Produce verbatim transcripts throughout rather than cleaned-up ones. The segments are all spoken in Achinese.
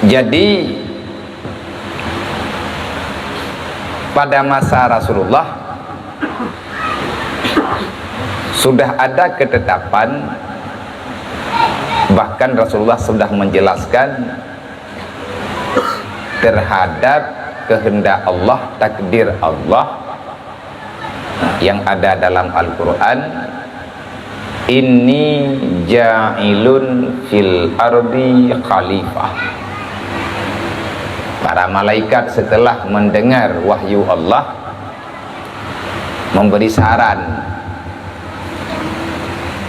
Jadi, pada masa Rasulullah sudah ada ketetapan, bahkan Rasulullah sudah menjelaskan terhadap kehendak Allah, takdir Allah yang ada dalam Al-Quran, "Inni ja'ilun fil ardi khalifah." Para malaikat setelah mendengar wahyu Allah memberi saran.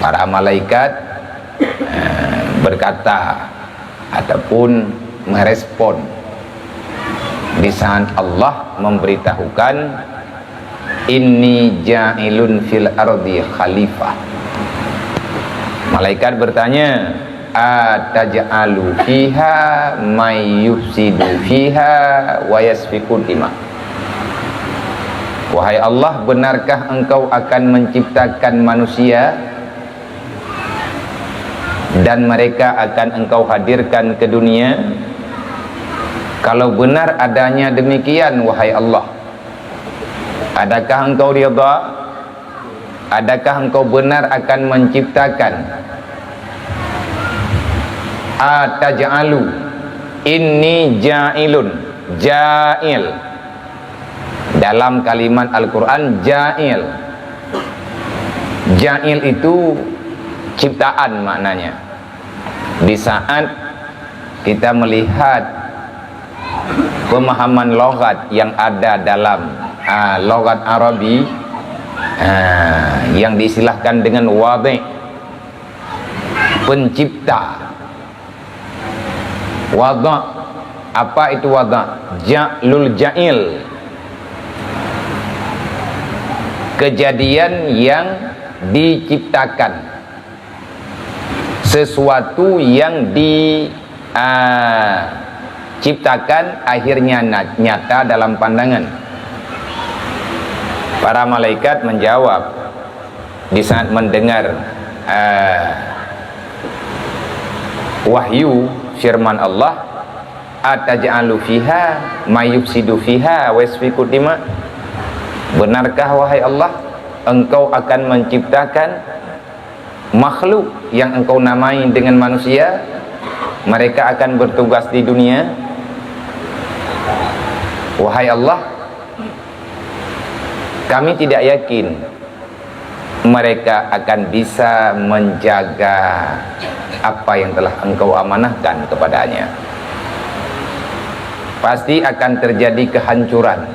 Para malaikat, eh, berkata ataupun merespon di saat Allah memberitahukan, "Inni ja'ilun fil ardi khalifah." Malaikat bertanya, "Ataj'alu fiha may yufsidu fiha wa yasfiku dima?" Wahai Allah, benarkah Engkau akan menciptakan manusia dan mereka akan Engkau hadirkan ke dunia? Kalau benar adanya demikian, wahai Allah, adakah Engkau ridha? Adakah Engkau benar akan menciptakan? Ataj'alu, inni ja'ilun, ja'il. Dalam kalimat Al-Quran, ja'il. Ja'il itu ciptaan maknanya. Di saat kita melihat pemahaman lughat yang ada dalam, ah, lughat Arabi, ah, yang diistilahkan dengan wadhi', pencipta. Wadhi', apa itu wadhi'? Ja'lul ja'il. Kejadian yang diciptakan. Sesuatu yang di, ah, ciptakan akhirnya na-, nyata dalam pandangan. Para malaikat menjawab di saat mendengar, ah, wahyu firman Allah, "Ataj'alu fiha may yufsidu fiha wa yasfiku dima?" Benarkah, wahai Allah, Engkau akan menciptakan makhluk yang Engkau namai dengan manusia, mereka akan bertugas di dunia? Wahai Allah, kami tidak yakin mereka akan bisa menjaga apa yang telah Engkau amanahkan kepadanya. Pasti akan terjadi kehancuran.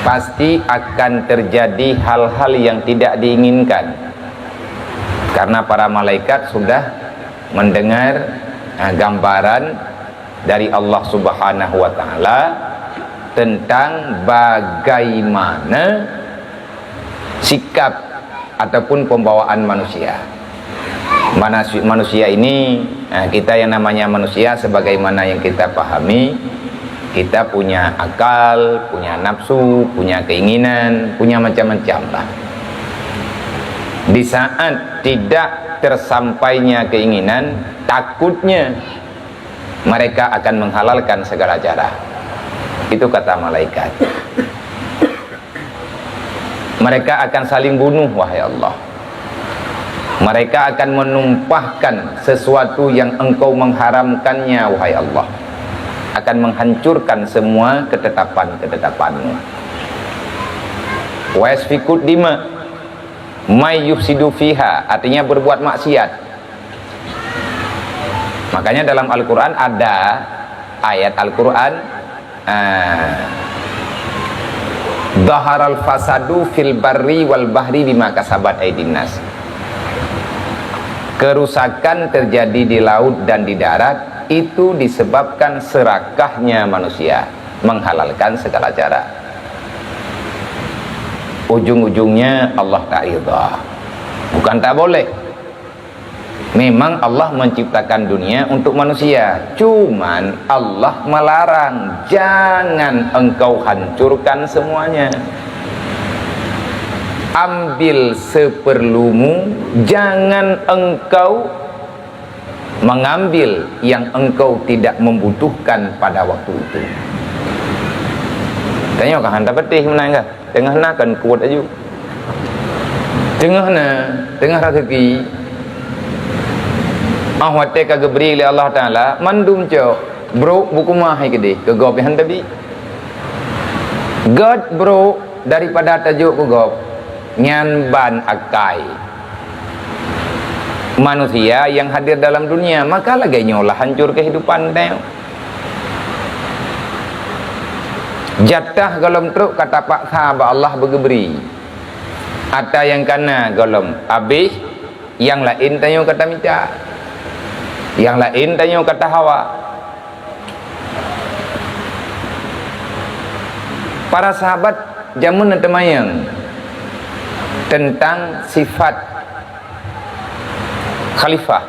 Pasti akan terjadi hal-hal yang tidak diinginkan. Karena para malaikat sudah mendengar, eh, gambaran dari Allah Subhanahu wa Ta'ala tentang bagaimana sikap ataupun pembawaan manusia. Manasi-, manusia ini, eh, kita yang namanya manusia sebagaimana yang kita pahami, kita punya akal, punya nafsu, punya keinginan, punya macam-macam lah. Di saat tidak tersampainya keinginan, takutnya mereka akan menghalalkan segala cara. Itu kata malaikat. Mereka akan saling bunuh, wahai Allah. Mereka akan menumpahkan sesuatu yang Engkau mengharamkannya, wahai Allah. Akan menghancurkan semua ketetapan-ketetapan-Mu. Wa yasfiku dima, may yufsidu fiha, artinya berbuat maksiat. Makanya dalam Al-Quran ada ayat Al-Quran, ah, "Dhaharal fasadu fil barri wal bahri bima kasabat aydin nas." Kerusakan terjadi di laut dan di darat itu disebabkan serakahnya manusia menghalalkan segala cara. Ujung-ujungnya Allah tak ridha. Bukan tak boleh. Memang Allah menciptakan dunia untuk manusia. Cuman Allah melarang, "Jangan engkau hancurkan semuanya. Ambil seperlumu, jangan engkau mengambil yang engkau tidak membutuhkan pada waktu itu. Tanyoe ka hana tapatéh meunan ka. Teungoh na kan kuat aju. Teungoh na, teungoh raseuki. Ah watée ka geubri lé Allah Taala, mandum cok, brok buku mah hai keudeh, keu gob hana tabi. Gét brok daripada tajok keu gob, nyan ban akai manusia yang hadir dalam dunia, maka lagée nyoe lah hancur kehidupan tanyoe. Jatah gohlom trok ka tapaksa bak Allah beugeubri. Ata nyang kana gohlom abéh, nyang laén tanyoe ka tamita. Nyang laén tanyoe ka tahawa. Para sahabat jameun na teumanyong teuntang sifat khalifah.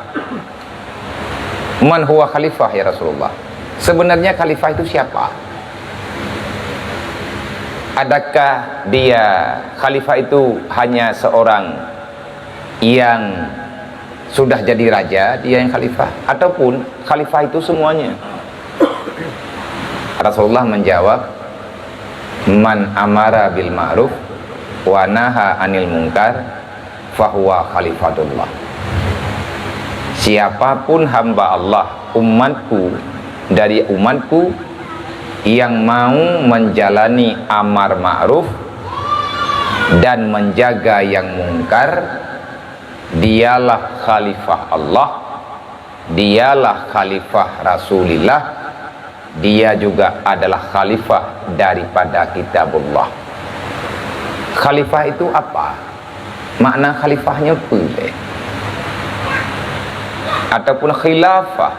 "Man huwa khalifah, ya Rasulullah?" Sebenarnya khalifah itu siapa? Adakah dia, khalifah itu hanya seorang yang sudah jadi raja, dia yang khalifah, ataupun khalifah itu semuanya? Rasulullah menjawab, "Man amara bil ma'ruf wa naha anil munkar, fahuwa khalifatullah." Siapapun hamba Allah, umatku, dari umatku, yang mau menjalani amar ma'ruf dan menjaga yang mungkar, dialah khalifah Allah, dialah khalifah Rasulillah, dia juga adalah khalifah daripada Kitabullah. Khalifah itu apa? Makna khalifahnya peue lé? Ataupun khilafah,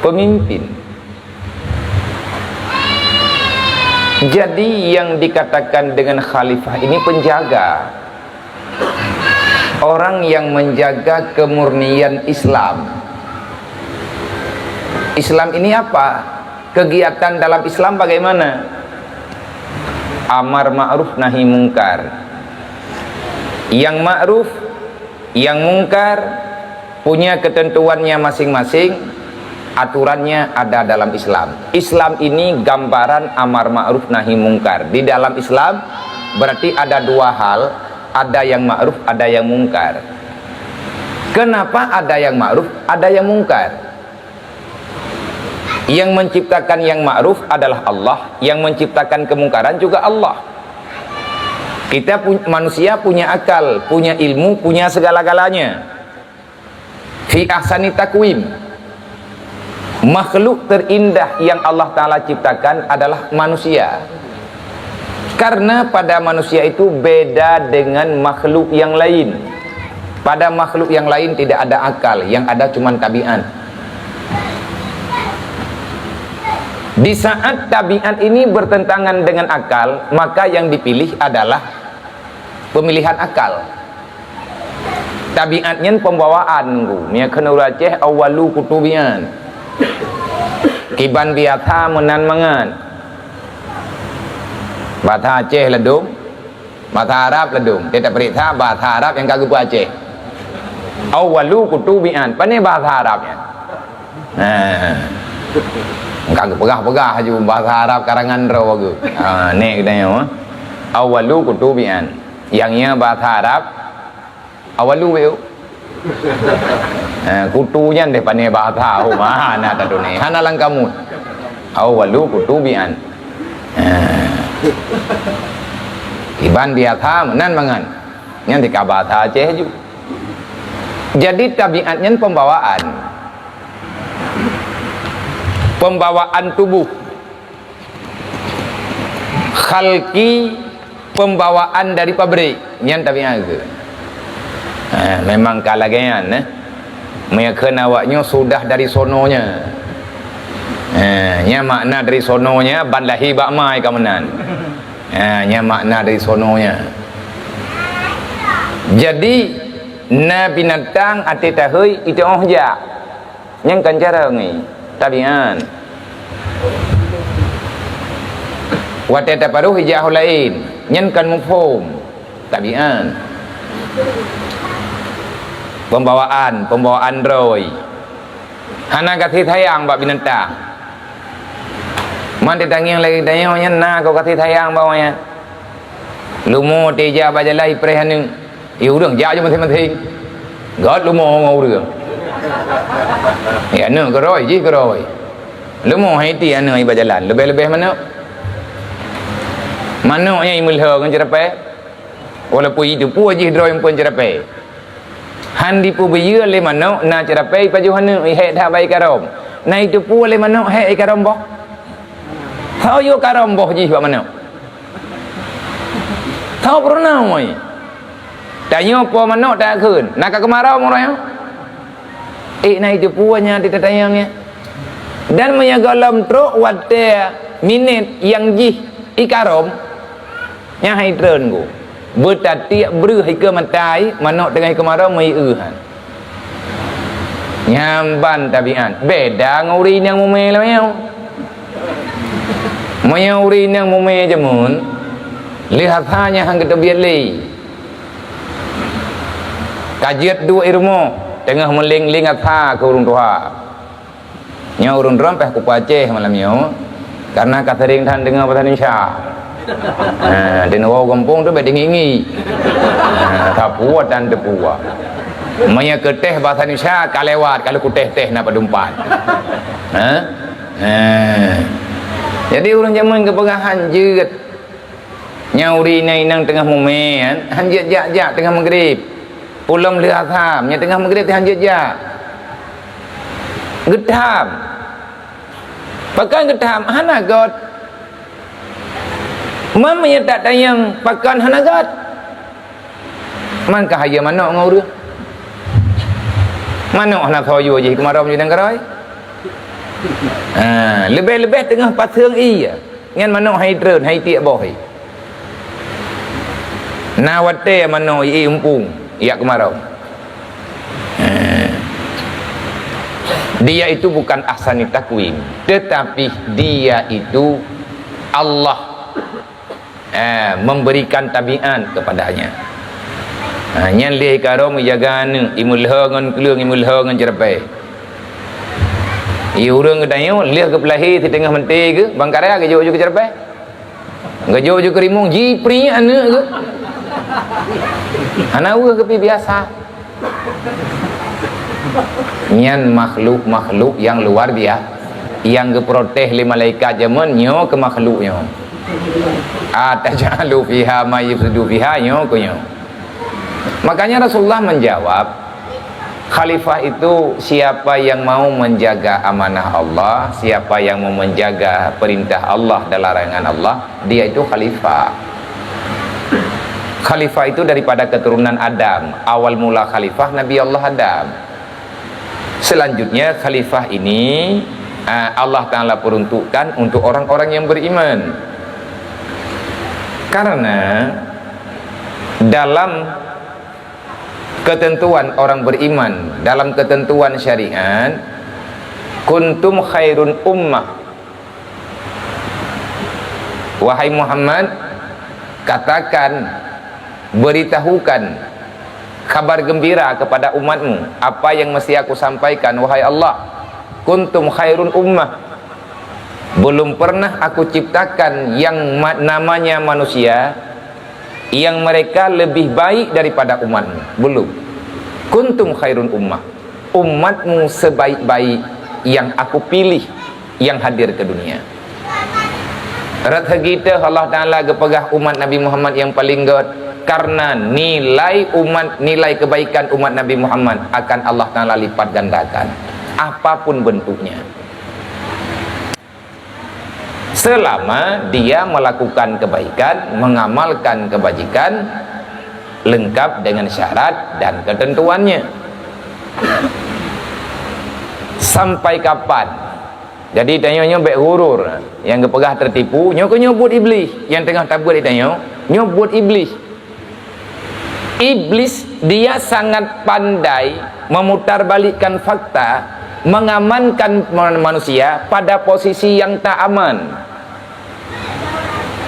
pemimpin. Jadi, yang dikatakan dengan khalifah ini penjaga. Orang yang menjaga kemurnian Islam. Islam ini apa? Kegiatan dalam Islam bagaimana? Amar ma'ruf nahi mungkar. Yang ma'ruf, yang mungkar punya ketentuannya masing-masing, aturannya ada dalam Islam. Islam ini gambaran amar ma'ruf nahi mungkar. Di dalam Islam berarti ada dua hal, ada yang ma'ruf, ada yang mungkar. Kenapa ada yang ma'ruf, ada yang mungkar? Yang menciptakan yang ma'ruf adalah Allah, yang menciptakan kemungkaran juga Allah. Kita pu-, manusia punya akal, punya ilmu, punya segala-galanya. Fi ahsani takwim. Makhluk terindah yang Allah Taala ciptakan adalah manusia. Karena pada manusia itu beda dengan makhluk yang lain. Pada makhluk yang lain tidak ada akal, yang ada cuma tabiat. Di saat tabiat ini bertentangan dengan akal, maka yang dipilih adalah pemilihan akal. Tabiat nyan pembawaan, Teungku. Meunyo kheun ureueng Aceh, "Awwalu kutubian." Kiban biasa meunan mangat. Bahasa Aceh ladum, bahasa Arab ladum. Kita periksa bahasa Arab nyang ka geupeu Aceh. "Awwalu kutubian." Pane bahasa Arab nyan? Ha. Ka geupeugah-peugah aju bahasa Arab karangan droe geuh. Ha, nek geutanyoe, ha. Awwalu kutubian. Nyang nyoe bahasa Arab, awalu beu. Ha, kutu nyan deh pane bahasa, oh, ha, na tatuné. Hana lam kamus. Awwalu kutubian. Ha. Kiban biasa meunan mangat. Nyan tika bahasa Aceh aju. Jadi tabiat nyan pembawaan. Pembawaan tubuh. Khalqi, pembawaan dari pabrik. Nyan tabiat geuh. Ha, memang ka lagée nyan, eh. Meunyo kheun awaknyoe sudah dari sononya. Ha, nya makna dari sononya, ban lahé bak ma ka meunan. Ha, nya makna dari sononya. Jadi, na binatang até tahôi iteu'oh jak. Nyan kan cara ngi, tabiat. Watée taparoh ija ho laén, nyan kan muphom, tabiat. Pembawaan, pembawaan droe. Hana gaséh sayang bak binatang. Man teutangieng lagée tanyoe nyan na keu gaséh sayang bak awaknyan. Leumo teuja bak jalan ipreh aneuëk. Ié ureuëng jak je maséng-maséng. Gét leumo ngon ureuëng. Ya aneuëk keurôi jih keurôi. Leumo hai ti aneuëk ié bak jalan, leubeh-leubeh manök. Manök nyan imeulhö ngon ceurapée. Walaupun iteupeue jih droe eumpeuen ceurapée. Han dipeubiyeu lé manök na ceurapée ipajoh aneuëk ihék that bak ié karôm. Na iteupeue lé manök hék ié karôm boh. Soe yue karôm boh jih bak manök? Soe peurunoe? Tanyoe po manök takheun, na ka keumarôm uroe nyoe? Ék na iteupeue nyang teutatanyong nyan. Dan meunyoe gohlom trok watée minét nyang jih ikarôm, nyan hai treun ku. Beutatiek breuh ikeue meutai, manök teungoh ikeue marôm meu-eu han. Nyan ban tabiat. Beda ngon ureuëng inong mumé lom nyoe. Meunyoe ureuëng inong mumé jameun, lheueh asa nyan han geuteubiet lé. Ka jeuet duek i rumoh, teungoh meuléng-léng asa keu ureuëng tuha. Nyoe ureuëng droe pih kupa Aceh malam nyoe, karena ka sering that deungoe bahasa Indonesia. Ha, di negara gampông tu beda ngingi. Ha, sapeue tan teupeue. Meunyoe keu teh bahasa Indonesia ka lewat, kalau keu teh-teh na padumpat. Ha? Ha. Jadi ureuëng jameun geupeugah han jeuet. Nyan ureuëng inong-inong teungoh mumé, han jeuet jak-jak teungoh meugrib. Pulom lheueh asam, nyan teungoh meugrib han jeuet jak. Geutham. Pakon geutham? Hana gét. Man meunyoe tatanyong pakon hana gét? Man ka hayeu manök ngon ureuëng. Manök hana soe yue jih keumarôm jih nyang keurôi. Ha, leubeh-leubeh teungoh paseueng ié. Nyan manök hai treun, hai tiek boh ié. Na watée manök ié umpung, ié keumarôm. Ha. Dia itu bukan ahsani takwim, tetapi dia itu Allah eh, memberikan tabiat kepadanya. Ha, nyan lé ikarôm ijaga aneuëk, imeulhö ngon kleueng, imeulhö ngon ceurapée. Ié ureuëng geutanyoe lheueh geupeulahé siteungoh meunté geuh, bangkara geujok ju keu ceurapée. Geujok ju keu rimueng, jipriek aneuëk geuh. Hana weueh geupi biasa. Nyan makhluk-makhluk nyang luar biasa. Nyang geuprotes lé malaikat jameun nyoe keu makhluk nyoe. Ataj'alu fiha may yufsidu fiha nyoe keu nyoe. Makanya Rasulullah menjawab, khalifah itu siapa yang mau menjaga amanah Allah, siapa yang mau menjaga perintah Allah dan larangan Allah, dia itu khalifah. Khalifah itu daripada keturunan Adam. Awal mula khalifah Nabi Allah Adam. Selanjutnya khalifah ini, ah, Allah Ta'ala peruntukkan untuk orang-orang yang beriman. Karena dalam ketentuan orang beriman, dalam ketentuan syariat, kuntum khairun ummah. Wahai Muhammad, katakan, beritahukan kabar gembira kepada umatmu, apa yang mesti aku sampaikan, wahai Allah. Kuntum khairun ummah. Belum pernah aku ciptakan yang ma-, namanya manusia yang mereka lebih baik daripada umatmu. Belum. Kuntum khairun ummah. Umatmu sebaik-baik yang aku pilih yang hadir ke dunia. Rot hagita Allah Ta'ala geupeugah umat Nabi Muhammad yang paling gét, karena nilai umat, nilai kebaikan umat Nabi Muhammad akan Allah Ta'ala lipat gandakan, apapun bentuknya. Selama dia melakukan kebaikan, mengamalkan kebajikan lengkap dengan syarat dan ketentuannya. Sampai kapan? Jadi tanyoe nyoe bék ghurur, nyang geupeugah teutipu, nyoe keuh nyoe buet Iblih nyang teungoh tabeuet di tanyoe, nyoe buet Iblih. Iblis, dia sangat pandai memutarbalikkan fakta, mengamankan man-, manusia pada posisi yang tak aman.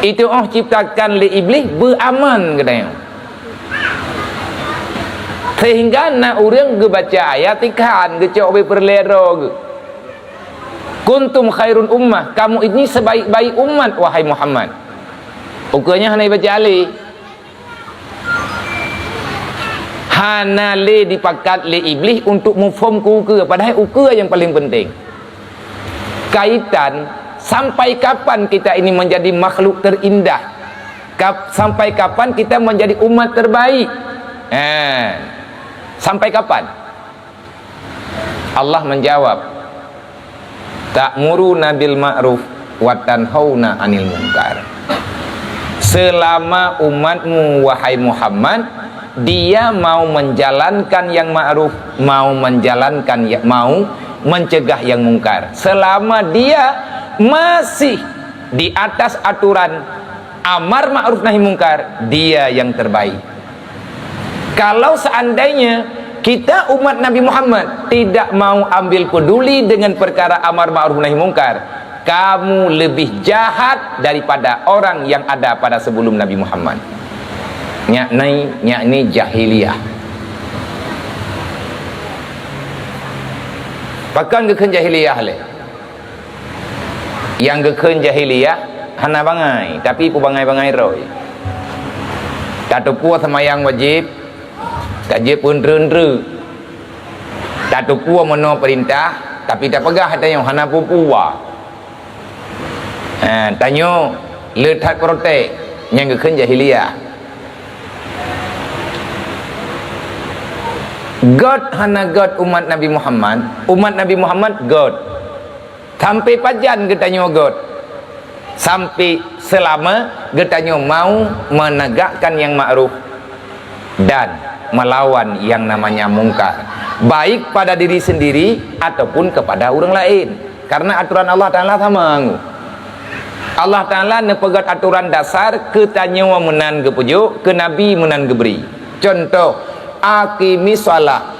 Itu óh ciptakan lé Iblis beuaman geutanyoe. Sehingga na ureuëng geubaca ayat ikan geucok bak peureulée droe geuh. "Kuntum khairun ummah, kamu ini sebaik-baik umat, wahai Muhammad." Ukeue nyan hana ibaca lé. Hana lé dipakat lé Iblih untuk muphom keu ukeue, padahai ukeue nyang paleng penting. Kaitan, sampai kapan kita ini menjadi makhluk terindah? Kap-, sampai kapan kita menjadi umat terbaik? Eh, sampai kapan? Allah menjawab, "Ta'muruna bil ma'ruf wa tanhauna 'anil munkar." Selama umatmu, wahai Muhammad, dia mau menjalankan yang ma'ruf, mau menjalankan ya-, mau mencegah yang mungkar, selama dia masih di atas aturan amar ma'ruf nahi mungkar, dia yang terbaik. Kalau seandainya kita umat Nabi Muhammad tidak mau ambil peduli dengan perkara amar ma'ruf nahi mungkar, kamu lebih jahat daripada orang yang ada pada sebelum Nabi Muhammad. Nyak ni, nyak ni jahiliyah. Pakon geukheun jahiliyah lé? Nyang geukheun jahiliyah hana bangai, tapi peubangai-bangai roh. Tateupeue seumayang wajéb, tajép peue treuk-treuk. Tateupeue meunoe peurintah, tapi tapeugah tanyoe hana peue-peue. Ha, tanyoe le that protek, nyang geukheun jahiliyah. Göt hana göt umat Nabi Muhammad, umat Nabi Muhammad göt. Sampai pajan geutanyoe göt? Sampai selama geutanyoe mau menegakkan yang ma'ruf dan melawan yang namanya mungkar, baik pada diri sendiri ataupun kepada ureuëng laén. Karena aturan Allah Taala sama ngon. Allah Taala neupeugöt aturan dasar keu tanyoe meunan geupeujok, keu Nabi meunan geubri. Contoh, aqimis shalah.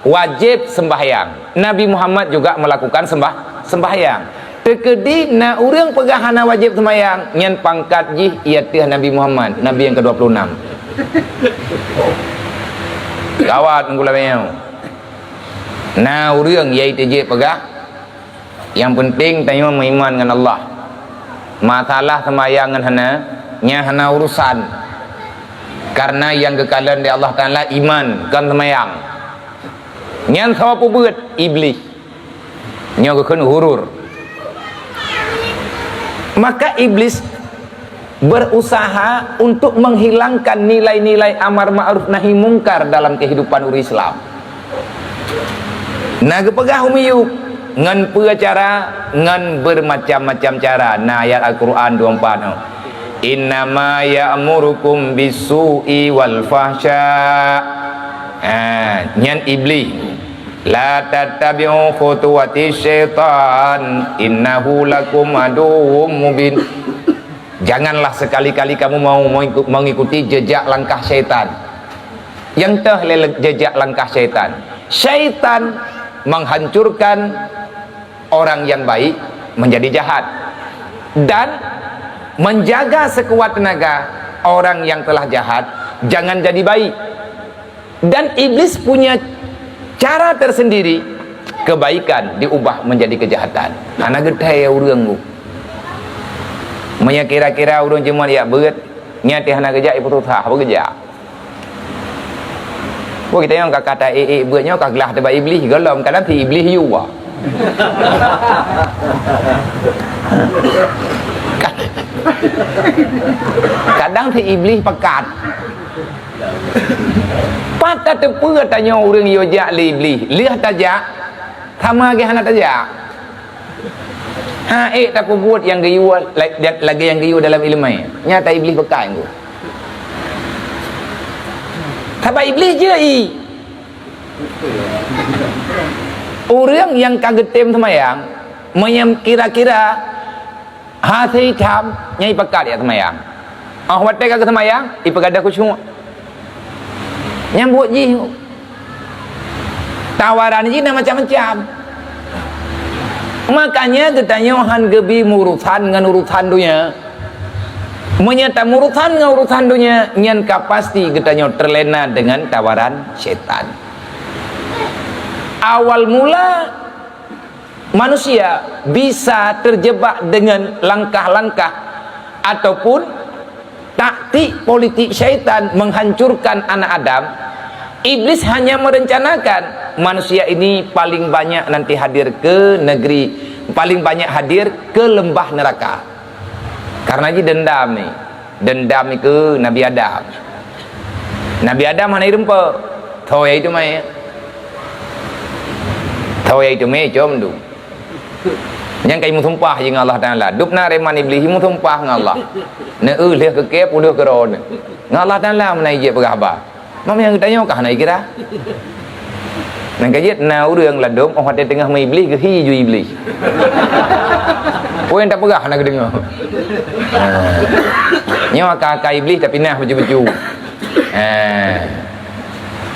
Wajéb sembahyang. Nabi Muhammad juga melakukan sembah-, sembahyang. Teukeudi na ureuëng peugah hana wajéb sembahyang, nyan pangkat jih i ateueh Nabi Muhammad, Nabi nyang kedua puluh enam. Gawat ngon gula meunyoe. Na ureuëng yai teujeuet peugah, nyang penting tanyoe meuiman ngon Allah. Masalah sembahyang ngon hana, nyan hana urusan. Karena nyang geukalon lé Allah Taala iman, kon sembahyang. Nyan saboh peubuet Iblih. Nyoe geukheun ghurur. Maka Iblis berusaha untuk menghilangkan nilai-nilai amar ma'ruf nahi mungkar dalam kehidupan ureuëng Islam. Na geupeugah u miyueb, ngon peue cara? Ngon bermacam-macam cara. Na ayat Al-Quran dua empat nyoe. "Innama ya'murukum bisu'i wal fahsya." Ha, nyan Iblih. "La tattabi'u khutuwati syaitan, innahu lakum aduwwum mubin." Janganlah sekali-kali kamu mau mengiku-, mengikuti jejak langkah syaitan. Nyang toh lé le-, jejak langkah syaitan. Syaitan menghancurkan orang yang baik menjadi jahat dan menjaga sekuat tenaga orang yang telah jahat jangan jadi baik. Dan Iblis punya cara tersendiri, kebaikan diubah menjadi kejahatan. Hana geuthèe ureuëng tu. Meunyoe kira-kira ureuëng jeuet yak beuet, nyan teuh hana geujak, iputusah, apa geujak? Wah, kita nyang ka kata ék-ék beuet nyoe ka glah teuba Iblih, golom kadang si Iblih yue. Kadang si Iblih pekat. Pat tateupeue tanyoe ureuëng yue jak lé Iblih, lheueh tajak, sama lagée hana tajak. Ha, ék tapeubuet nyang geuyue, la-, lagée nyang geuyue dalam iéleumé. Nyata Iblih pekat ngon. Sabab Iblih jeuet i. Ureuëng nyang ka geutem seumayang, meunyoe kira-kira hase itam, nyan ipeugah jak seumayang. Óh watée ka geuseumayang, ipeugadôh khusyuk. Nyan buet jih. Tawaran jih na macam-macam. Makanya geutanyoe han geubi meuurusan ngon urusan donya. Meunyoe tameuurusan ngon urusan donya, nyan ka pasti geutanyoe teulena deungon tawaran syaitan. Awal mula Manusia bisa terjebak dengan langkah-langkah ataupun taktik politik syaitan menghancurkan anak Adam. Iblis hanya merencanakan manusia ini paling banyak nanti hadir ke negeri, paling banyak hadir ke lembah neraka. Karena ji dendam ni. Dendam ni ke Nabi Adam. Nabi Adam hana irempa. Tho ya itu mai. Tho ya itu mai com tu. Nyang kai musumpah ji ngon Allah Taala. Dub na reman Iblis musumpah ngon Allah. Neu lheuh ke kep, uleuh ke ron. Ngon Allah Taala meunai je peugah haba. Mam nyang geutanyoe kah na ikira? Nang ka jeuet na ureuëng ladom, oh watée teungoh meuiblih, geuhi ju iblih. Peue nyang tapeugah na geudeungoe. Ha. Nyoe aka-aka iblih tapi nah becu-becu. Ha.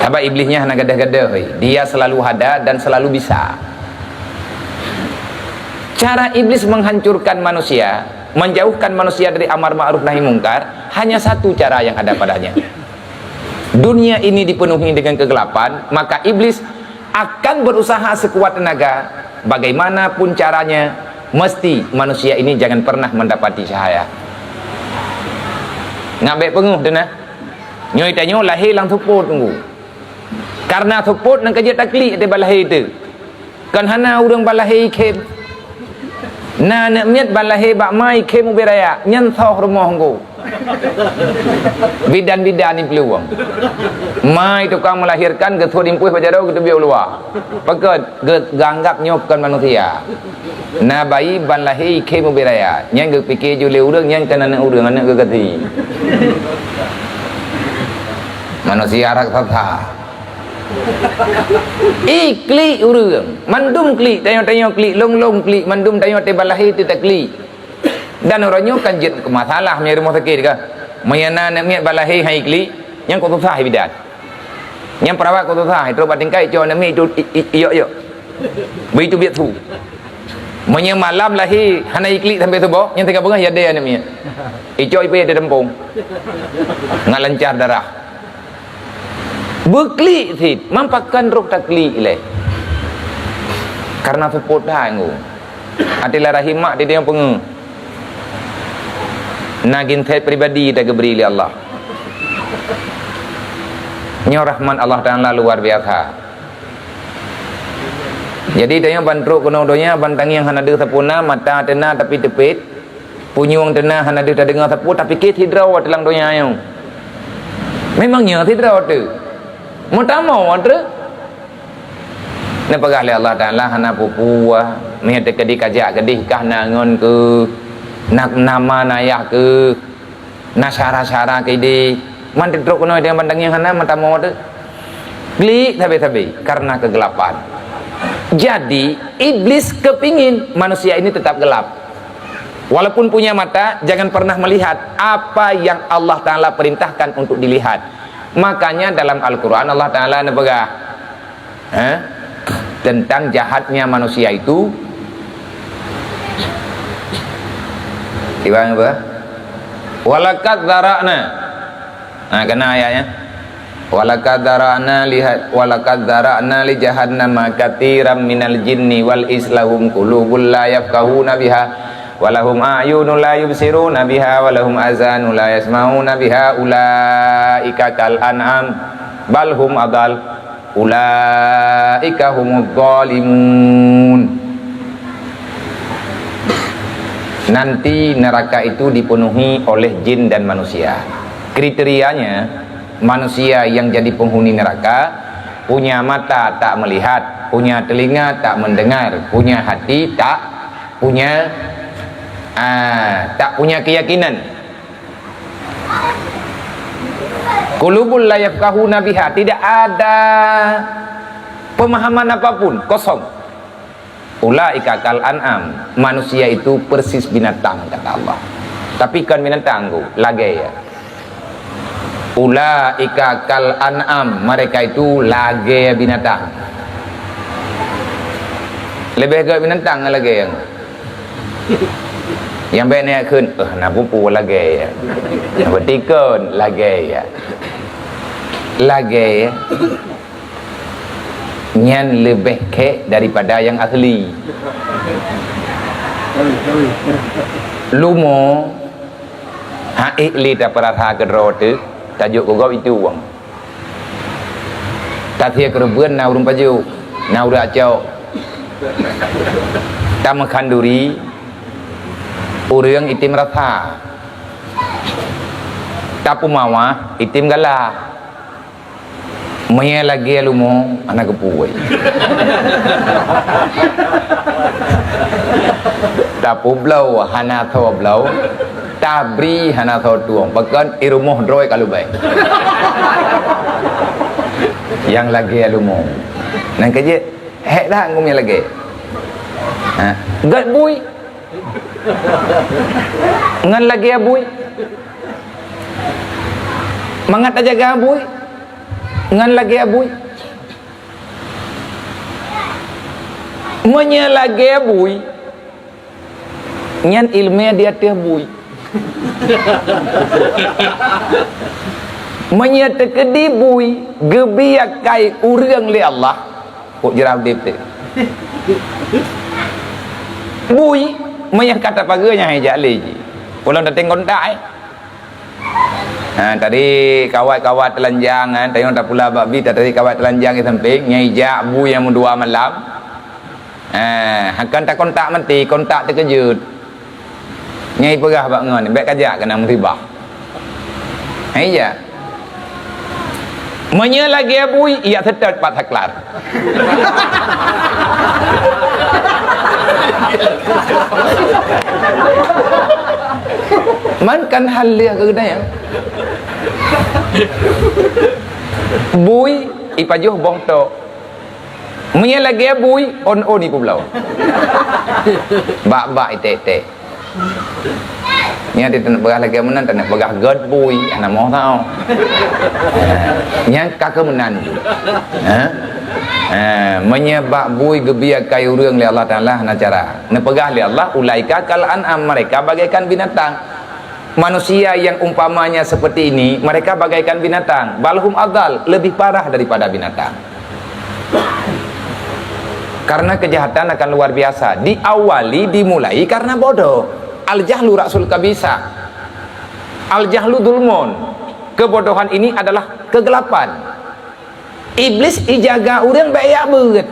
Sabab iblih nyan hana gadoh-gadoh, dia selalu ada dan selalu bisa. Cara iblis menghancurkan manusia, menjauhkan manusia dari amar ma'ruf nahi mungkar, hanya satu cara yang ada padanya. Dunia ini dipenuhi dengan kegelapan, maka iblis akan berusaha sekuat tenaga, bagaimanapun caranya, mesti manusia ini jangan pernah mendapati cahaya. Ngabek peungeuh tu nah. Nyoe tanyoe lahé lam seupôt tunggu. Karena seupôt nang ka jeuet taklik teuh bak lahé teuh. Kan hana ureuëng bak lahé ikhém. Na aneuk miet bak lahé bak ma ikhém ubé raya, nyan soh rumoh ngku. Bidan-bidan ni peuluwang. Ma tukang melahirkan geusut impôh bak jaroe geuteubiet u luwa. Pakon geuanggap nyoe kon manusia. Na bayi ban lahé ikhém ubé raya, nyan geupike ju lé ureuëng nyan kon aneuk ureuëng, aneuk geugazi. Manusia raksasa. Ih, klik ureuëng. Mandum klik, tanyoe-tanyoe klik, lông-lông klik, mandum tanyoe teuh bak lahé teuh taklik. Dan uroe nyoe kan jeuet keu masalah meunyoe rumoh sakét ka. Meunyoe na aneuk miet bak lahé hai klik, nyan kok susah bidan. Nyan perawat kok susah, trok bak tingkat icok aneuk miet itu i-, i-, iyok-iyok. Beu itu biet su. Meunyoe malam lahé hana iklik sampai suboh, nyan teuka beungoh ya deh aneuk miet. Icok ipe ya deh tempong. Ngat lancar darah. Beuklik cit, mampakan rôh taklik lé. Karena seupôt that ngku. Até lam rahim mak teudeung peungeuh. Na ginsét pribadi tageubri lé Allah. Nyoe rahmat Allah Taala luar biasa. Jadi tanyoe ban trok keunoe donya ban tangieng hana deuh sapeue na, mata teuh na tapi teupet. Punyueng teuh na hana deuh tadeungoe sapeue, tapike sidroe teuh lam donya nyoe. Memang nyoe sidroe teuh. Meutamong treuk. Neupeugah lé Allah Taala hana peue-peue, meuheuet teukeudi kajak keudeh kah na ngon keuh, na, na ma na yah keuh, na syara-syara keudeh. Man teutrok keunoe deungon ban tangieng hana meutamong treuk. Klik sabe-sabe karena kegelapan. Jadi, iblis kepingin manusia ini tetap gelap. Walaupun punya mata, jangan pernah melihat apa yang Allah Taala perintahkan untuk dilihat. Makanya dalam Al-Quran Allah Taala neupeugah, eh, tentang jahatnya manusia itu, Iban apa? Walakad zara'na. Ha, kena ayatnya. Walakad zara'na li ha-, walakad zara'na li jahannama katsiran minal jinni wal ins lahum qulubun la yafqahuna biha, walahum a'yunun la yubsiruna biha, walahum azanun la yasma'una biha, ulaika kal an'am, bal hum adal, ulaika humuz zalimun. Nanti neraka itu dipenuhi oleh jin dan manusia. Kriterianya, manusia yang jadi penghuni neraka punya mata tak melihat, punya telinga tak mendengar, punya hati tak punya, ah, tak punya keyakinan. Qulubul la yafqahuna biha, tidak ada pemahaman apapun, kosong. Ulaika kal an'am, manusia itu persis binatang, kata Allah. Tapi kon binatang tu, lagée ya. Ulaika kal an'am, mereka itu lagée binatang. Lebih gét binatang lagée nyang. Nyang bék neuk kheun, eh, na pupu lagée ya. Na beutikon lagée ya. Lagée ya. Nyan leubeh khek daripada nyang asli. Leumo, han ék lé tapeurasa keudroe teuk, tajok keu gob itu wang. Tasie keureubeuen na ureuëng pajoh, na ureuëng acok. Tameukhanduri, ureuëng item rasa. Tapeumawah, item galak. Meunyoe lagée leumo, hana geupue. Tapeubloe, hana tho bloe. Tabri, hana tho tueng. Pakon i rumoh droe ka leubeh. Nyang lagée leumo. Nyang keujeuet, hék that ngon nyang lagée. Ha, gét bui. Ngon lagée bui. Mangat tajaga bui. Ngon lagée bui. Meunyoe lagée bui, nyan iéleumé di ateueh bui. Meunyoe teukeudi bui, geubi akai ureuëng lé Allah, kok jira udeb teuh. Bui, meunyoe ka tapageue nyan hai jak lé jih. Ulôn dateng kontak, eh. Ha, tadi kawat-kawat teulanjang, ha, tayong tapula bak bi, tadi kawat teulanjang di sampéng, nyang ijak bui nyang meudua malam. Ha, akan takontak maté, kontak teukeujot. Nyang ipeugah bak ngon, bék kajak keunan musibah. Ha, iya. Meunyoe lagée bui, ijak seutôt pat saklar. Man kan hal lheueh keu geutanyoe. Bui ipajoh boh tok. Meunyoe lagée bui, on-on ipeubloe. Bak-bak iték-iték. Nyan taneuk peugah lagée meunan, taneuk peugah gét bui, hana moh tau. Nyan ka keu meunan ju. Ha? Ha, meunyoe bak bui geubi akai ureuëng lé Allah Taala hana cara. Neupeugah lé Allah, "Ulaika kal an'am," mereka bagaikan binatang. Manusia yang umpamanya seperti ini, mereka bagaikan binatang. Bal hum adhal, lebih parah daripada binatang. Karena kejahatan akan luar biasa. Diawali, dimulai karena bodoh. Al-jahlu ra'sul kabisa. Al-jahlu zulmun. Kebodohan ini adalah kegelapan. Iblis ijaga ureuëng bék jak beuet.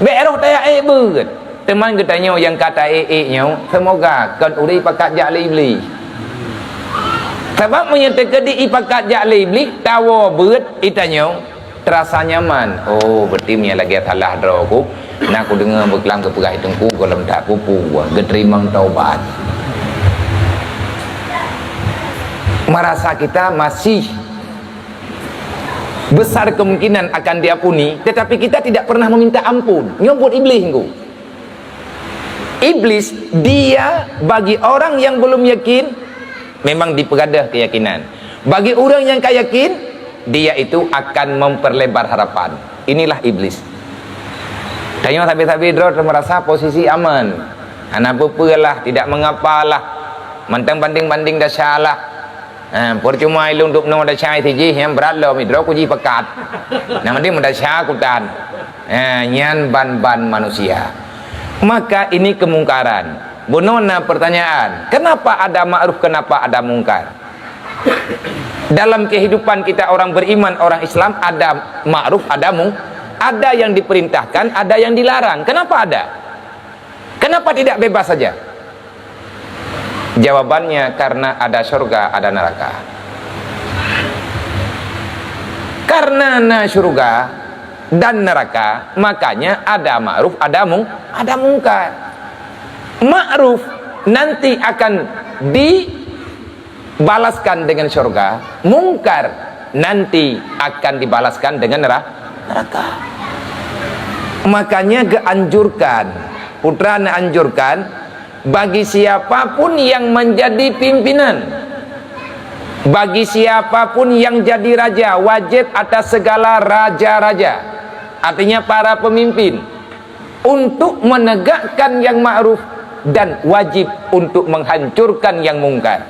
Bék roh tajak ék beuet. Teuma geutanyoe nyang ka taék-ék nyoe, seumoga kon ureuëng ipakat jak lé Iblih. Sabab meunyoe teukeudi ipakat jak lé Iblih, tawoe beuet itanyoe, teurasa nyaman. Oh, berarti meunyoe lagée salah droe ku, na kudeungoe beuklam geupeugah teungku gohlom that pupu, geuteurimong taubat. Merasa kita masih besar kemungkinan akan diampuni, tetapi kita tidak pernah meminta ampun. Nyoe buet Iblih ngu. Iblis, dia bagi orang yang belum yakin, memang dipeugadoh keyakinan. Bagi ureuëng nyang ka yakin, dia itu akan memperlebar harapan. Inilah iblis. Tanyoe sabe-sabe droe teumerasa posisi aman. Hana peue-peue lah, tidak mengapa lah. Mantong banding-banding desya lah. Ha, percuma ilôn dubnoe desya sijih nyang brat lom, droe ku jipakat. Nah, mending meudesya kutan. Ha, nyan ban-ban manusia. Maka ini kemungkaran. Bunoe na pertanyaan, kenapa ada ma'ruf, kenapa ada mungkar? Dalam kehidupan kita orang beriman, orang Islam, ada ma'ruf, ada mung-, ada yang diperintahkan, ada yang dilarang. Kenapa ada? Kenapa tidak bebas saja? Jawabannya, karena ada surga, ada neraka. Karena na surga dan neraka, makanya ada ma'ruf, ada mung-, ada mungkar. Ma'ruf nanti akan dibalaskan dengan surga, mungkar nanti akan dibalaskan dengan nera-, neraka. Makanya geuanjurkan, putra neuanjurkan, bagi siapapun yang menjadi pimpinan, bagi siapapun yang jadi raja, wajib atas segala raja-raja, artinya para pemimpin, untuk menegakkan yang ma'ruf dan wajib untuk menghancurkan yang mungkar.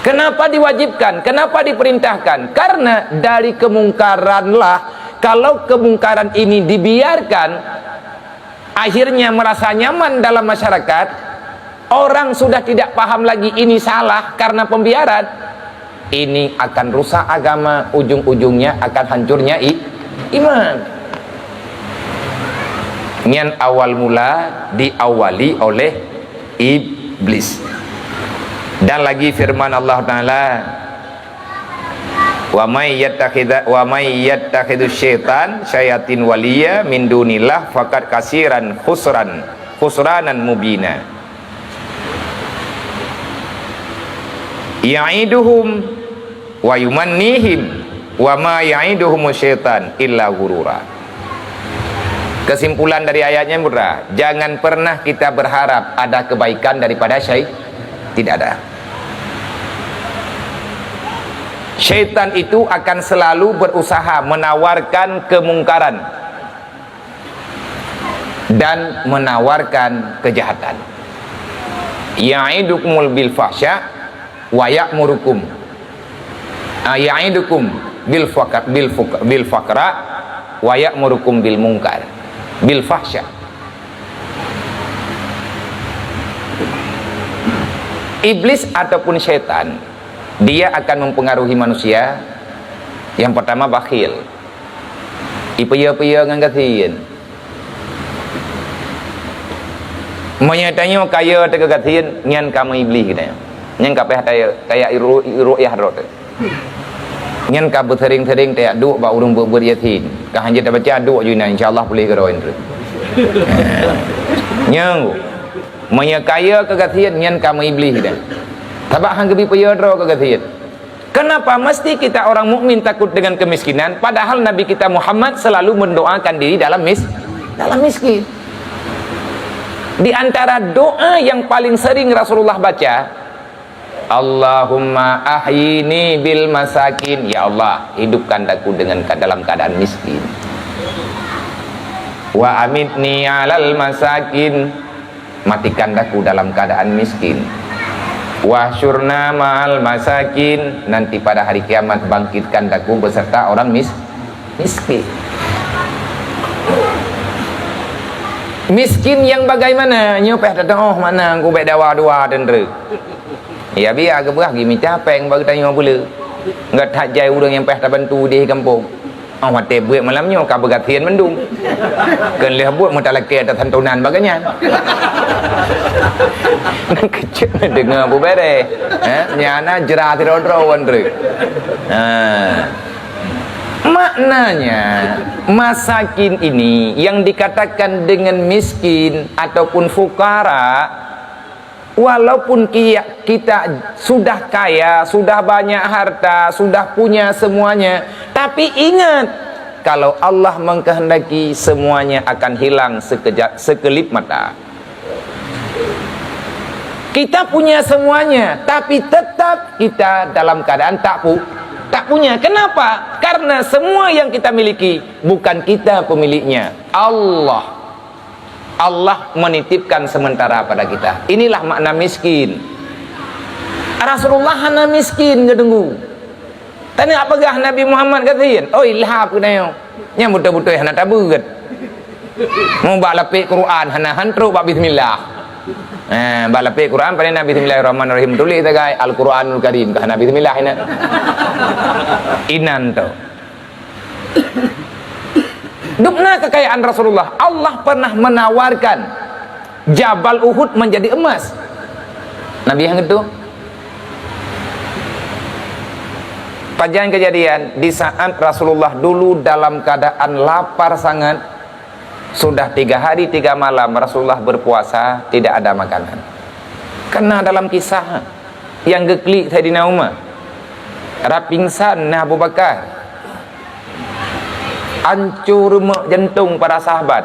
Kenapa diwajibkan? Kenapa diperintahkan? Karena dari kemungkaranlah Kalau kemungkaran ini dibiarkan, akhirnya merasa nyaman dalam masyarakat, orang sudah tidak paham lagi ini salah karena pembiaran. Ini akan rusak agama, ujung-ujungnya akan hancurnya i-, iman. Nyan awal mula diawali oleh iblis. Dan lagi firman Allah Taala, "Wa may yattakhidza, wa may yattakhidzu syaitan syayatin waliya min dunillah faqad khasiran khusran, khusranan mubina." Ya'iduhum wa yumannihim wa ma ya'iduhumu syaitan illa ghurura. Kesimpulan dari ayatnya, putra, jangan pernah kita berharap ada kebaikan daripada syai-, tidak ada. Syaitan itu akan selalu berusaha menawarkan kemungkaran dan menawarkan kejahatan. Ya'idukumul bil fahsya wa ya'murukum, ah, ya'idukum bil faqr, bil fuq-, bil faqra wa ya'murukum bil munkar, bil fahsya. Iblis ataupun syaitan, dia akan mempengaruhi manusia. Yang pertama, bakhil. Ipeue-peue ngon gasien. Meunyoe tanyoe kaya teuka gasien, nyan ka meuiblih geutanyoe. Nyan ka payah taya-, kaya iru-, iruqyah droe teuh. Nyan ka beusering-sering tajak duek bak ureueng beuet-beuet yatim. Ka hanjeuet tabaca, duek ju inan, insya Allah puléh keudroe nyan. Nyan, meunyoe kaya keu gasien, nyan ka meuiblih geutanyoe. Sabab han geubi peue droe keu gasien. Kenapa mesti kita orang mukmin takut dengan kemiskinan, padahal Nabi kita Muhammad selalu mendoakan diri dalam mis-, dalam miskin? Di antara doa yang paling sering Rasulullah baca, "Allahumma ahyini bil masakin." Ya Allah, hidupkan aku dengan ka-, dalam keadaan miskin. "Wa amitni alal masakin." Matikan daku dalam keadaan miskin. "Wahsyurna ma'al masakin." Nanti pada hari kiamat, bangkitkan daku beserta orang mis-, miskin. Miskin yang bagaimana? Nyoe payah tateu'oh makna, ku bék dawa dua teunteuk. Ya, biar geubeurah gimita péng bak geutanyoe beuleu. Enggak that jai ureueng nyang payah tabantu di kampung. Oh, watée beuet malam nyoe ka beugasien mandum. Keu lheueh beuet meutalakée ata santonan bak geuhnyan. Nang keuceuk neudeungoe beubereh. Eh, nyang na jra sidroe-droe wan treuk. Ha. Maknanya, masakin ini yang dikatakan dengan miskin ataupun fukara, walaupun ki-, kita sudah kaya, sudah banyak harta, sudah punya semuanya, tapi ingat, kalau Allah mengkehendaki, semuanya akan hilang sekejap, sekelip mata. Kita punya semuanya, tapi tetap kita dalam keadaan tak pu-, tak punya. Kenapa? Karena semua yang kita miliki bukan kita pemiliknya, Allah. Allah menitipkan sementara pada kita. Inilah makna miskin. Rasulullah hana miskin, geudeungoe. Teunak peugah Nabi Muhammad gasien, oi, lhap geutanyoe. Nyang beutôi-beutôi hana tabeuet. Mubak lapék Quran hana han trok bak bismillah. Eh, bak lapék Quran pane na Bismillahirrahmanirrahim, tuléh sagai Al-Quranul Karim, ka hana bismillah inan. Inan tu. Dubna kekayaan Rasulullah, Allah pernah menawarkan Jabal Uhud menjadi emas. Nabi nyang geutanyoe. Pajan kejadian, di saat Rasulullah dulu dalam keadaan lapar sangat, sudah tiga hari tiga malam Rasulullah berpuasa, tidak ada makanan. Karena dalam kisah nyang geuklik Saidina Umar, rab pingsan na Abu Bakar, ancô reumeuk jantong para sahabat.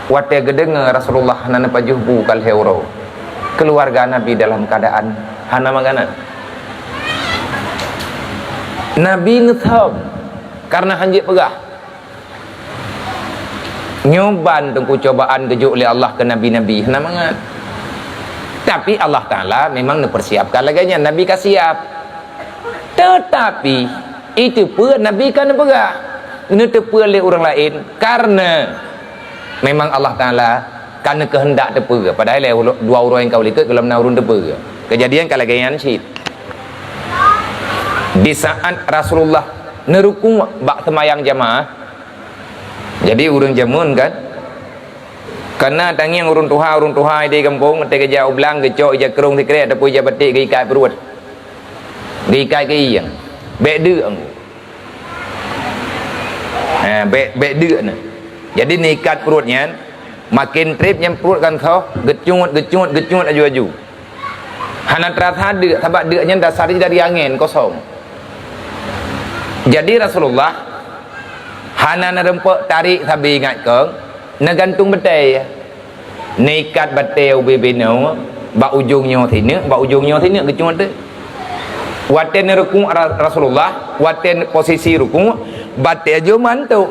Watée geudeungoe Rasulullah hana neupajoh bu ka lhée uroe, keuluwarga Nabi dalam keuadaan hana makanan. Nabi neuthom kareuna hanjeuet peugah. Nyoe ban teungku cobaan geujok lé Allah keu nabi-nabi, hana mangat. Tapi Allah Taala memang neupersiapkan lagée nyan, Nabi ka siap. Teutapi, itu peuet Nabi ka neupeugah, Neuteupeue lé ureuëng laén, karena memang Allah Taala ka neukeuheundak teupeue. Padahai lé ulo-, dua uroe nyang ka u likot gohlom na ureuëng teupeue. Keujadian ka lagée nyan cit. Di saat Rasulullah neurukuk bak seumayang jamaah, jadi ureuëng jameun kan, kana tangieng ureuëng tuha, ureuëng tuha di gampông, watée geujak u blang, geucok ija krong sikrek ataupun ija batik geuikat pruet. Geuikat keu ié. Bék deuk anggô. Ha, bék, bék deuk na. Jadi neuikat pruet nyan, maken treb nyan pruet kan soh, geucut, geucut, geucut aju-aju. Hana teurasa deuk, sabab deuk nyan dasar jih dari angén kosong. Jadi Rasulullah hana neureumpok tarék sabe ingat kong, neugantung batée. Neuikat batée ubé binoe, bak ujong nyoe sineuk, bak ujong nyoe sineuk geucut teuh. Watée neurukuk Ra-, Rasulullah, watée posisi rukuk, batée jih mantok.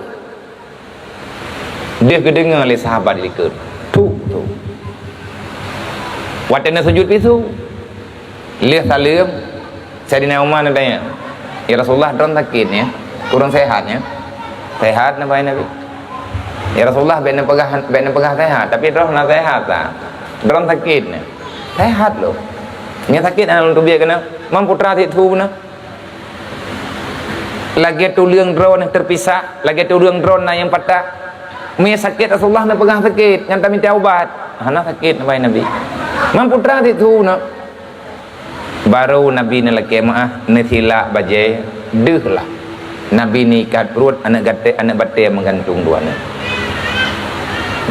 Deuh geudeungoe lé sahabat di likot. Thuk, thuk. Watée neusujut pih su. Lheueh saleuem, Saidina Umar neutanya, "Ya Rasulullah, droen sakét nyan, kurang sehat nyan?" "Sehat," neuba Nabi. "Ya Rasulullah, bék neupeugah, bék neupeugah sehat, tapi droen hana sehat that. Droen sakét nyan." "Sehat lom." "Nyan sakét hana lôn teubiet keunoe?" "Man putra sit su na." "Lagée tuleueng droeneuh teupisah, lagée tuleueng droeneuh na nyang patah." "Meunyoe sakét Rasulullah neupeugah sakét, nyan tamita ubat." "Hana sakét," neuba Nabi. "Man putra sit su na." Barô Nabi neulakée meuáh, neusilak bajée, deuh lah. Nabi neuikat pruet, aneuëk gaté-, aneuëk batée meugantung dua nyan.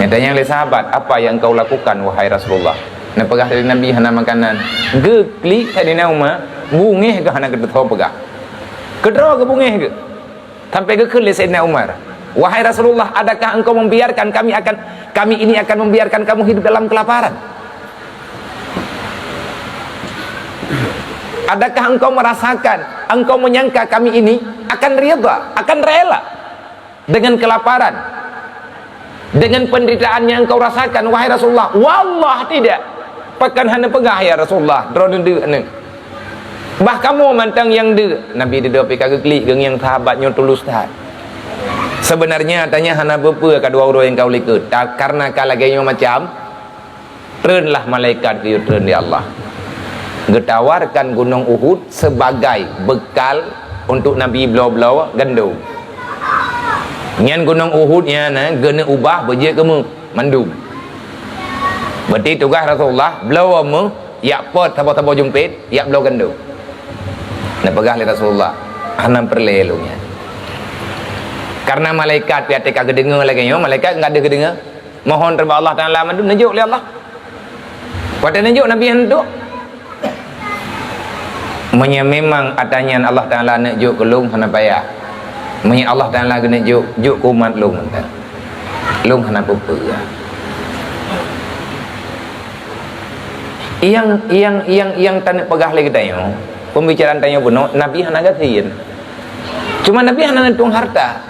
Neutanyong lé sahabat, "Apa yang kau lakukan, wahai Rasulullah?" Neupeugah lé Nabi hana makanan. Geuklik Saidina Umar, beungéh geuh hana geuteupeue peugah. Keudroe geubeungéh geuh. Sampai geukheun lé Saidina Umar, "Wahai Rasulullah, adakah engkau membiarkan kami akan, kami ini akan membiarkan kamu hidup dalam kelaparan? Adakah engkau merasakan, engkau menyangka kami ini akan ridha, akan rela dengan kelaparan, dengan penderitaan yang engkau rasakan, wahai Rasulullah?" "Wallah, tidak." "Pakon hana peugah, ya Rasulullah, droeneuh deuk nyan?" "Bah kamoe mantong nyang deuk." Nabi dudoe pih ka geuklik, geungieng sahabat nyoe tulus that. Sebenarnya tanyoe hana peue-peue ka dua uroe nyang ka u likot. Ta-, karena ka lagée nyoe macam, treunlah malaikat geuyue treun lé Allah. Geutawarkan gunong Uhud sebagai bekal untuk Nabi bloe-bloe gandom. Nyan gunong Uhud nyan, eh, geuneuk ubah beujeuet keu meu mandum. Berarti tugaih Rasulullah, bloe meu, yak pot saboh-saboh jumpet, yak bloe gandom. Neupeugah lé Rasulullah, "Hana peureulée lôn nyan." Karena malaikat pih até ka geudeungoe lagée nyoe, malaikat ka deuh geudeungoe. Mohon ridha Allah Taala mandum, neujok lé Allah. Watée neujok, Nabi hana duek. Meunyoe memang ata nyan Allah Taala neuk jok keu lôn, hana payah. Meunyoe Allah Taala geuneuk jok, jok keu umat lôn mantong. Lôn hana peue-peue. Nyang, nyang, nyang, nyang taneuk peugah lé geutanyoe, pembicaraan tanyoe bunoe, Nabi hana gasien. Cuma Nabi hana neutueng harta.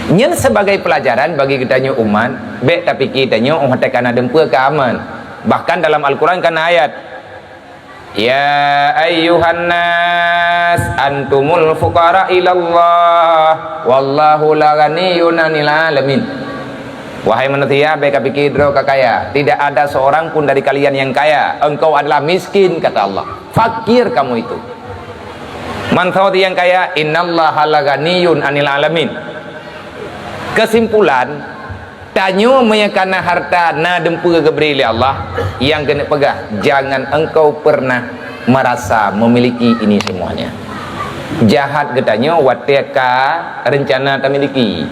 Nyan sebagai pelajaran bagi geutanyoe umat, bék tapike tanyoe óh watée ka na dumpeue ka aman. Bahkan dalam Al-Quran ka na ayat, "Ya ayyuhan nas, antumul fuqara ilallah, wallahu la ghaniyyun 'anil 'alamin." Wahai manusia, bék kapike droe ka kaya. Tidak ada seorang pun dari kalian yang kaya. Engkau adalah miskin, kata Allah. Fakir kamu itu. Man soe nyang kaya, "Innallaha la ghaniyyun 'anil 'alamin." Kesimpulan, tanyoe meunyoe ka na harta, na dumpeue geubri lé Allah, nyang keuneuk peugah, jangan engkau pernah merasa memiliki ini semuanya. Jahat geutanyoe watée ka reuncana tamiliki.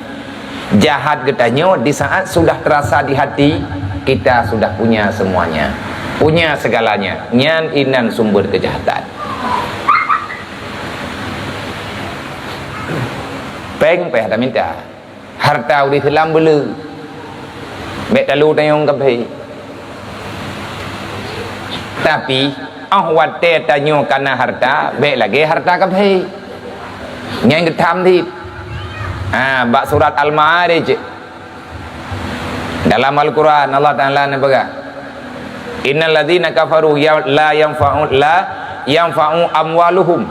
Jahat geutanyoe di saat sudah terasa di hati, kita sudah punya semuanya. Punya segalanya. Nyan inan sumber kejahatan. Péng pih hana mita. Harta ureuëng Islam beuleu. Bék talu tanyong kafé. Tapi, óh watée tanyoe ka na harta, bék lagée harta kafé. Nyan geutham cit. Ha, bak surat Al-Ma'arij. Dalam Al-Quran, Allah Taala neupeugah, "Innal ladzina kafaru ya-, la yanfa'u, la yanfa'u amwaluhum."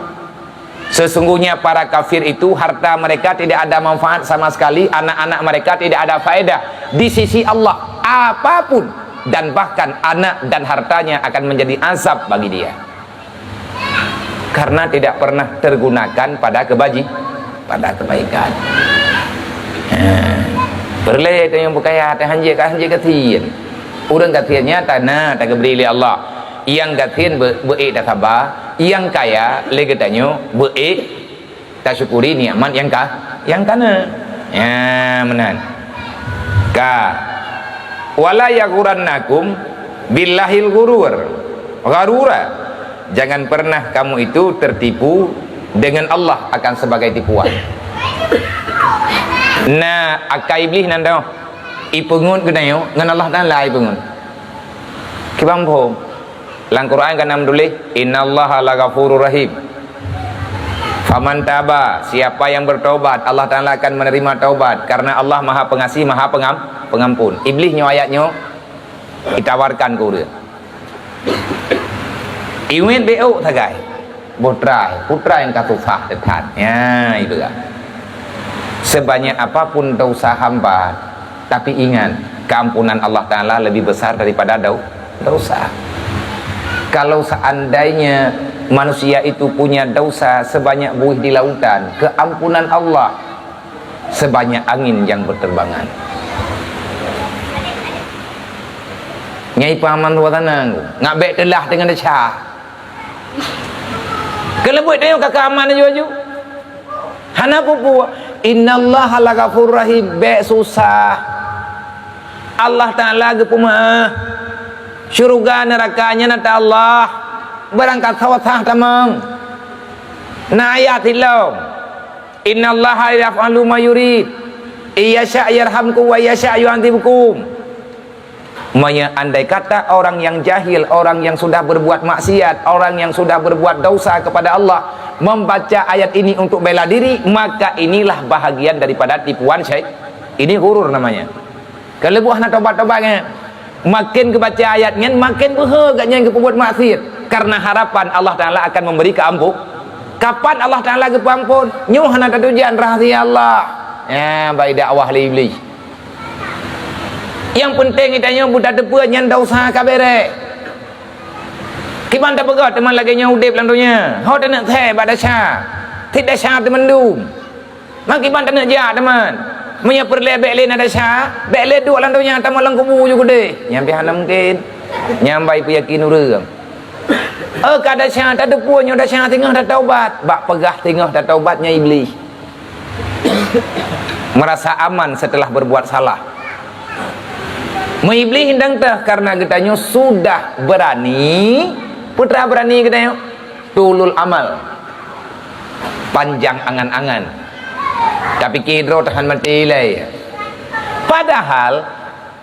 Sesungguhnya para kafir itu, harta mereka tidak ada manfaat sama sekali, anak-anak mereka tidak ada faedah di sisi Allah, apapun, dan bahkan anak dan hartanya akan menjadi azab bagi dia. Karena tidak pernah tergunakan pada kebaji-, pada kebaikan. Ha. Peureulée tanyoe beukaya, tahanjeuet ka hanjeuet gasien. Ureuëng gasien nyata na tageubri lé Allah. Nyang gasien be-, beuék tasaba, nyang kaya lé geutanyoe beuék tasyukuri nikmat nyang ka, nyang kana. Ya, meunan. Ka. "Wala yaghurannakum billahil ghurur." Gharura. Jangan pernah kamu itu tertipu dengan Allah akan sebagai tipuan. Nah, akai Iblih nan dong. Ipeungeut geutanyoe ngon Allah Taala ipeungeut. Kiban phom. Lam Quran ka na meutuléh, "Innallaha laghafurur rahim. Faman taba, siapa yang bertobat, Allah Taala akan menerima taubat, karena Allah Maha Pengasih, Maha Pengam-, Pengampun." Iblih nyoe ayat nyoe ditawarkan keu ureuëng. Iwet beok sagai. Putra, putra nyang ka susah teuh that. Ya, itu kan. Sebanyak apapun dosa hamba, tapi ingat, keampunan Allah Taala lebih besar daripada dau-, dosa. Kalau seandainya manusia itu punya dosa sebanyak buih di lautan, keampunan Allah sebanyak angin yang berterbangan. Nyai paman suasana, ngak bék teulah dengan desya. Keuleubeuet tanyoe ka keuaman aju-aju. Hana peue-peue. "Innallaha laghafurur rahim." Bék susah. Allah Taala geupeumeu'ah. Syeuruga neuraka nyan ata Allah. Barangkasoe sah tamong. Na ayat ilom. "Innallaha yaf'alu ma yurid. Iyasya yarhamkum wa iyasya yu'adzibkum." Maya andai kata orang yang jahil, orang yang sudah berbuat maksiat, orang yang sudah berbuat dosa kepada Allah, membaca ayat ini untuk bela diri, maka inilah bahagian daripada tipuan syai-, ini ghurur namanya. Kalau buah na tobat-tobat kan, makin geubaca ayat nyan, makin beuhe gak nyan geupeubuat maksiat. Karena harapan Allah Taala akan memberi keampu-, kapan Allah Taala geupeuampun? Nyoe hana tatujan rahasia Allah. Ya, bai dakwah lé Iblih. Nyang peunteng geutanyoe beutateupeue nyan dosa ka bere. Kiban tapeugah teuma lagée nyoe udeb lam donya, ho taneuk thee bak desya, cit desya teumandum. Meukiban taneuk jak teuma. Meunyoe peureulée bék lé na desya, bék lé duek lam donya, tamong lam kubu ju keudeh. Nyan pih hana mungken. Nyan bai peuyakin ureuëng. Oh, ka desya, tateupeue nyoe desya singoh tataubat. Bak peugah singoh tataubat nyan Iblih. Merasa aman setelah berbuat salah. Meuiblih indang teuh karena geutanyoe sudah berani, putra berani geutanyoe, tulul amal, panjang angan-angan. Tapi kidroe tahan mati ilai. Padahal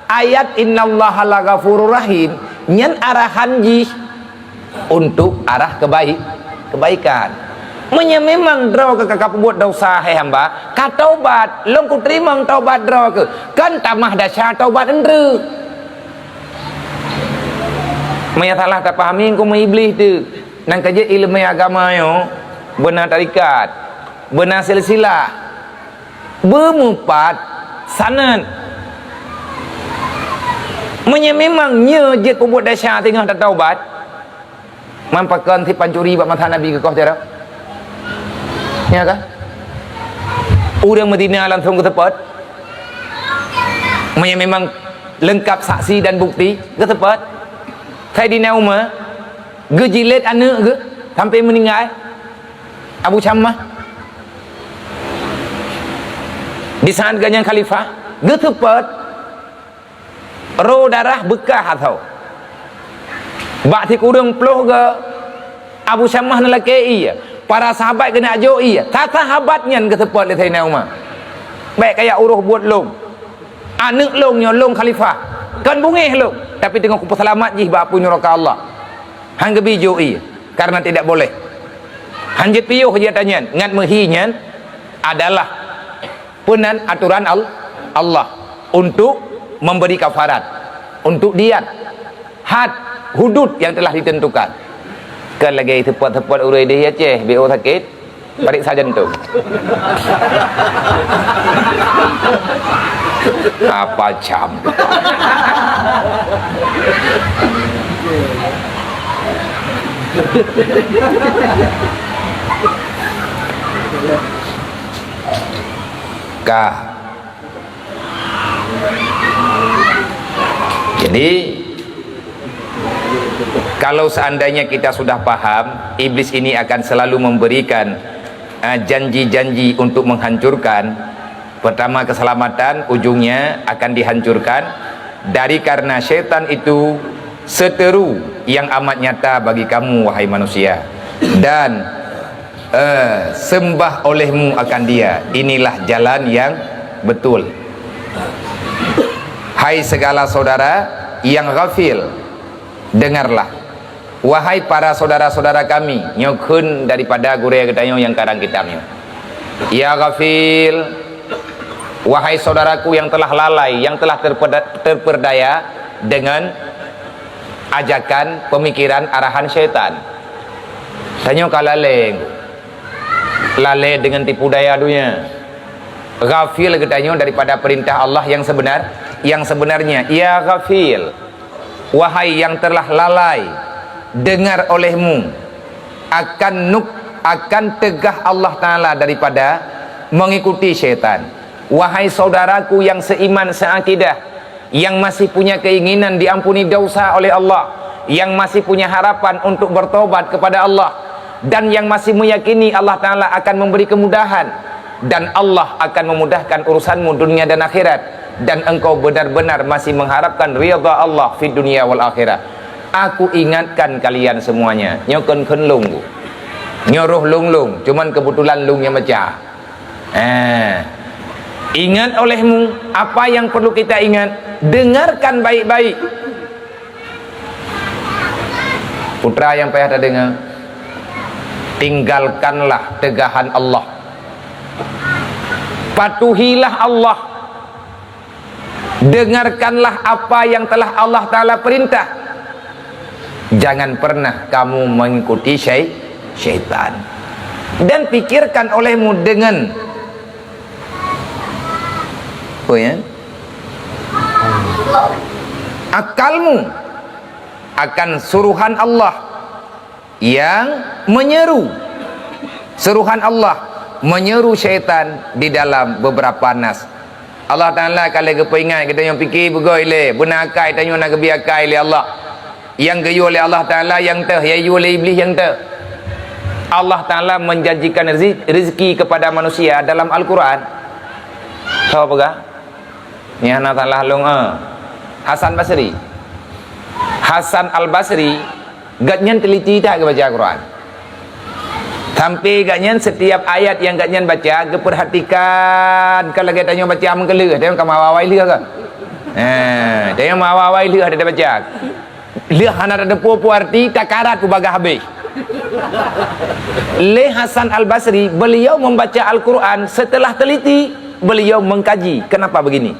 ayat "Innallaha laghafurur rahim" nyan arahan jih untuk arah kebaik-, kebaikan. Meunyoe memang droe keuh ka peubuet dosa, hai hamba, ka taubat, lôn kuteurimong taubat droe keuh, kan tamah desya taubat eunteuk. Meunyoe salah tapahami, keu meuiblih teuk, nang ka jeuet ileumé agama nyoe, beuna tarikat, beuna silsilah. Beumeupat sanad. Meunyoe memang nyoe jeuet peubuet desya teungoh tataubat, man pakon si pancuri bak masa Nabi geukoh cara? Nya kah? Ureuëng Madinah langsung geuseupôt. Meunyoe memang leungkap saksi dan bukti, geuseupôt. Saidina Umar geujilét aneuëk geuh sampai meuninggai. Abu Syamah, di saat geuhnyan khalifah, geuseupôt roe darah beukah atau bak sikureueng ploh geu Abu Syamah neulakée ié, para sahabat keuneuk jok ié, sa sahabat nyan geuseupôt lé Saidina Umar. Bék kajak uroh buet lôn, aneuëk lôn nyoe lôn khalifah, kon beungéh lôn, tapi teungoh kupeuseulamat jih bak apui nuraka Allah. Han geubi jok ié, karena tidak boleh. Han jeuet piôh jih ata nyan, ngat meuhi nyan adalah peunan aturan Al-, Allah untuk memberi kafarat, untuk diat, had, hudud yang telah ditentukan. Kon lagée seupôt-seupôt ureuëng di Aceh, B O sakét, Pareksa jantung. Apa jam? Ka. Jadi, kalau seandainya kita sudah paham, iblis ini akan selalu memberikan, eh, janji-janji untuk menghancurkan. Pertama keselamatan, ujungnya akan dihancurkan. Dari karena syaitan itu seteru yang amat nyata bagi kamu, wahai manusia. Dan eh, sembah olehmu akan dia. Inilah jalan yang betul. Hai segala saudara yang ghafil, dengarlah. Wahai para saudara-saudara kami, nyoe kheun daripada gurée geutanyoe nyang karang kitab nyoe. Ya ghafil, wahai saudaraku yang telah lalai, yang telah terpeda-, terperdaya dengan ajakan, pemikiran, arahan syaitan. Tanyoe ka lalée, lalée dengan tipu daya dunia. Ghafil geutanyoe daripada perintah Allah yang sebenar, yang sebenarnya. Ya ghafil, wahai yang telah lalai, dengar olehmu akan nuk-, akan tegah Allah Ta'ala daripada mengikuti syaitan. Wahai saudaraku yang seiman, seakidah, yang masih punya keinginan diampuni dosa oleh Allah, yang masih punya harapan untuk bertobat kepada Allah, dan yang masih meyakini Allah Ta'ala akan memberi kemudahan, dan Allah akan memudahkan urusanmu dunia dan akhirat, dan engkau benar-benar masih mengharapkan ridha Allah fi dunia wal akhirah. Aku ingatkan kalian semuanya. Nyoe kon kheun lôn. Nyoe roh lôn lôn, cuman kebetulan lôn nyang baca. Eh, ingat olehmu, apa yang perlu kita ingat, dengarkan baik-baik. Putra yang payah tadeungoe, tinggalkanlah tegahan Allah. Patuhilah Allah. Dengarkanlah apa yang telah Allah Ta'ala perintah. Jangan pernah kamu mengikuti syai-, syaitan. Dan pikirkan olehmu dengan, apa ya? Akalmu akan suruhan Allah yang menyeru. Suruhan Allah menyeru syaitan di dalam beberapa nas. Allah Ta'ala ka lheueh geupeuingat geutanyoe pike beugöt ilée, beuna akai tanyoe na geubri akai lé Allah. Nyang geuyue lé Allah Ta'ala nyang teuh, nyang yue lé Iblih nyang teuh. Allah Ta'ala menjanjikan rezi-, rezeki kepada manusia dalam Al-Quran. Soe peugah? Nyan hana salah lôn, eh. Hasan Basri. Hasan Al-Basri, gobnyan teliti that geubaca Quran. Sampai gobnyan setiap ayat nyang gobnyan baca, geupeurhatikan, ka lagée tanyoe baca meukeuleuh, tanyoe ka meuawai lheueh ka. Eh, tanyoe meuawai lheueh ada baca. Lheueh hana tateupeue peue arti, takarat u bagah habéh. Lé Hasan Al-Basri, beliau membaca Al-Quran setelah teliti, beliau mengkaji. Kenapa begini?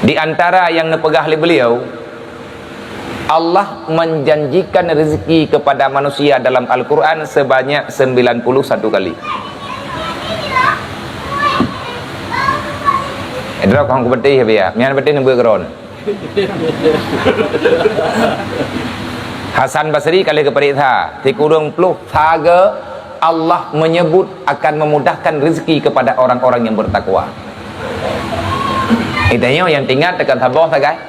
Di antara yang neupeugah lé beliau, Allah menjanjikan rezeki kepada manusia dalam Al-Quran sebanyak sembilan puluh satu kali. Eh, droe kong kupeutih, ya, biar. Mian peutih neubeuet keudroe. Hasan Basri ka lheueh geupareksa, sikureueng ploh saga Allah menyebut akan memudahkan rezeki kepada orang-orang yang bertakwa. Geutanyoe nyang teuingat teuk saboh sagai.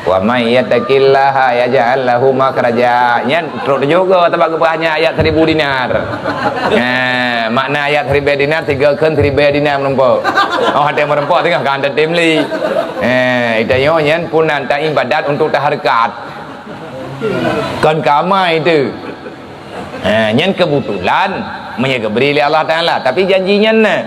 "Wa may yattaqillaha yaj'al lahu makhraja." Nyan trok teujoe ke teubak geupeugah nyan ayat seribu dinar. Nah, makna ayat seribu dinar, tiga kheun seribu dinar meureumpok. Oh, ada meureumpok tengah kan tetem li. Eh, geutanyoe nyan pun nan ta ibadat untuk tahareukat. Kon kama itu. Ha, nyan kebetulan meunyo geubri lé Allah Ta'ala, tapi janji nyan na.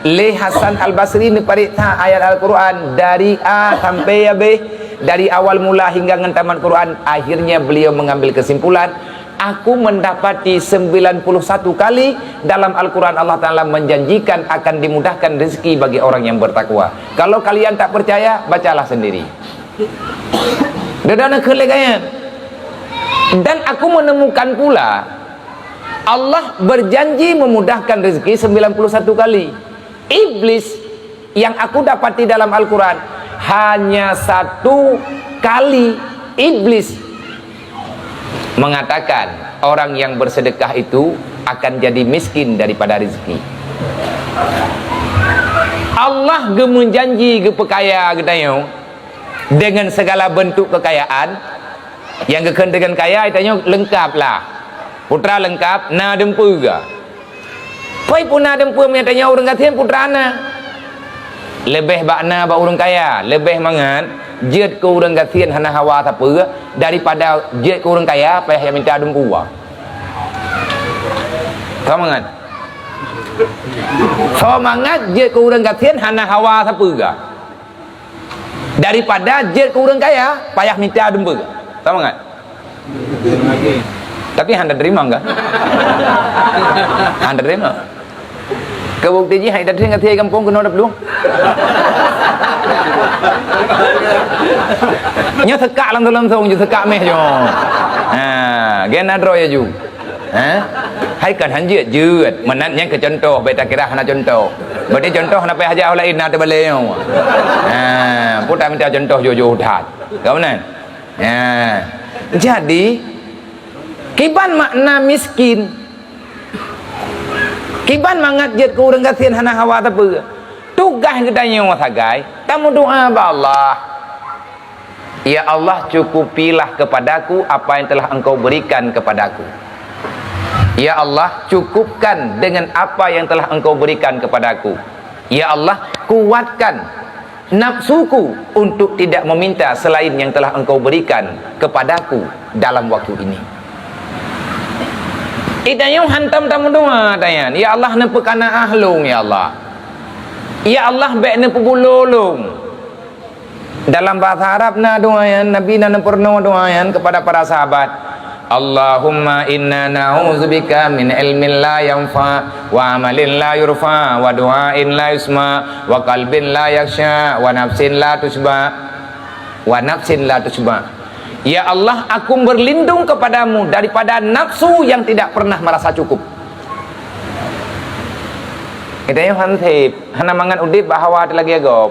Lé Hasan Al-Basri neupareksa ayat Al-Quran dari A sampai habéh, dari awal mula hingga ngon tamat Quran, akhirnya beliau mengambil kesimpulan, "Aku mendapati sembilan puluh satu kali dalam Al-Quran Allah Ta'ala menjanjikan akan dimudahkan rezeki bagi orang yang bertakwa. Kalau kalian tak percaya, bacalah sendiri." Dada na kheun lé gaya. Dan aku menemukan pula Allah berjanji memudahkan rezeki sembilan puluh satu kali. Iblis, yang aku dapati dalam Al-Quran, hanya satu kali Iblis mengatakan orang yang bersedekah itu akan jadi miskin daripada rezeki. Allah geumeujanji geupeukaya geutanyoe dengan segala bentuk kekayaan. Nyang geukheun dengan kaya, geutanyoe leungkap lah. Putra leungkap, na dumpeue ga. Peue puna dumpeue meunyo tanyoe ureuëng gasien putra na. Leubeh bak na bak ureuëng kaya, leubeh mangat jeuet keu ureuëng gasien hana hawa sapeue daripada jeuet keu ureuëng kaya payah jak minta dumpeue. Soe mangat? Soe mangat jeuet keu ureuëng gasien hana hawa sapeue ga. Daripada jeuet keu ureuëng kaya, payah mita dumpeue. Sama nggak? Tapi hana teurimong ka? Hana teurimong. Keu bukeuti jih, hai datang ka gampông keunoe daplueng. Nyoe seukak langsung-langsung ju seukak meh ju. Ha, gen na droe ju. Ha? Hai kan hanjeuet jeuet. Meunan nyang keu contoh, bèk takira hana contoh. Berarti contoh hana payah hajat laén na teubalée nyoe. Ha, peue tamita contoh jujur that. Ka meunan? Ha. Jadi, kiban makna miskin? Kiban mangat jeuet keu ureuëng gasien hana hawa sapeue? Tugaih geutanyoe sagai, tameudoa bak Allah. Ya Allah, cukupilah kepadaku apa yang telah Engkau berikan kepadaku. Ya Allah, cukupkan dengan apa yang telah Engkau berikan kepadaku. Ya Allah, kuatkan nafsuku untuk tidak meminta selain yang telah Engkau berikan kepadaku dalam waktu ini. Geutanyoe hantom tameudoa, tanyan, "Ya Allah, neupeukana ahlong, ya Allah. Ya Allah, bèk neupeubulo lôn." Dalam bahasa Arab na doa nyan, Nabi na neupeurunoe doa nyan kepada para sahabat, "Allahumma inna na'udzubika min ilmin la yanfa, wa amalin la yurfa, wa du'ain la yusma, wa qalbin la yakhsya, wa nafsin la tusyba, wa nafsin la tusyba." Ya Allah, aku berlindung kepadamu daripada nafsu yang tidak pernah merasa cukup. Geutanyoe han sép, hana mangat udép bak hawa teuh lagèe gob.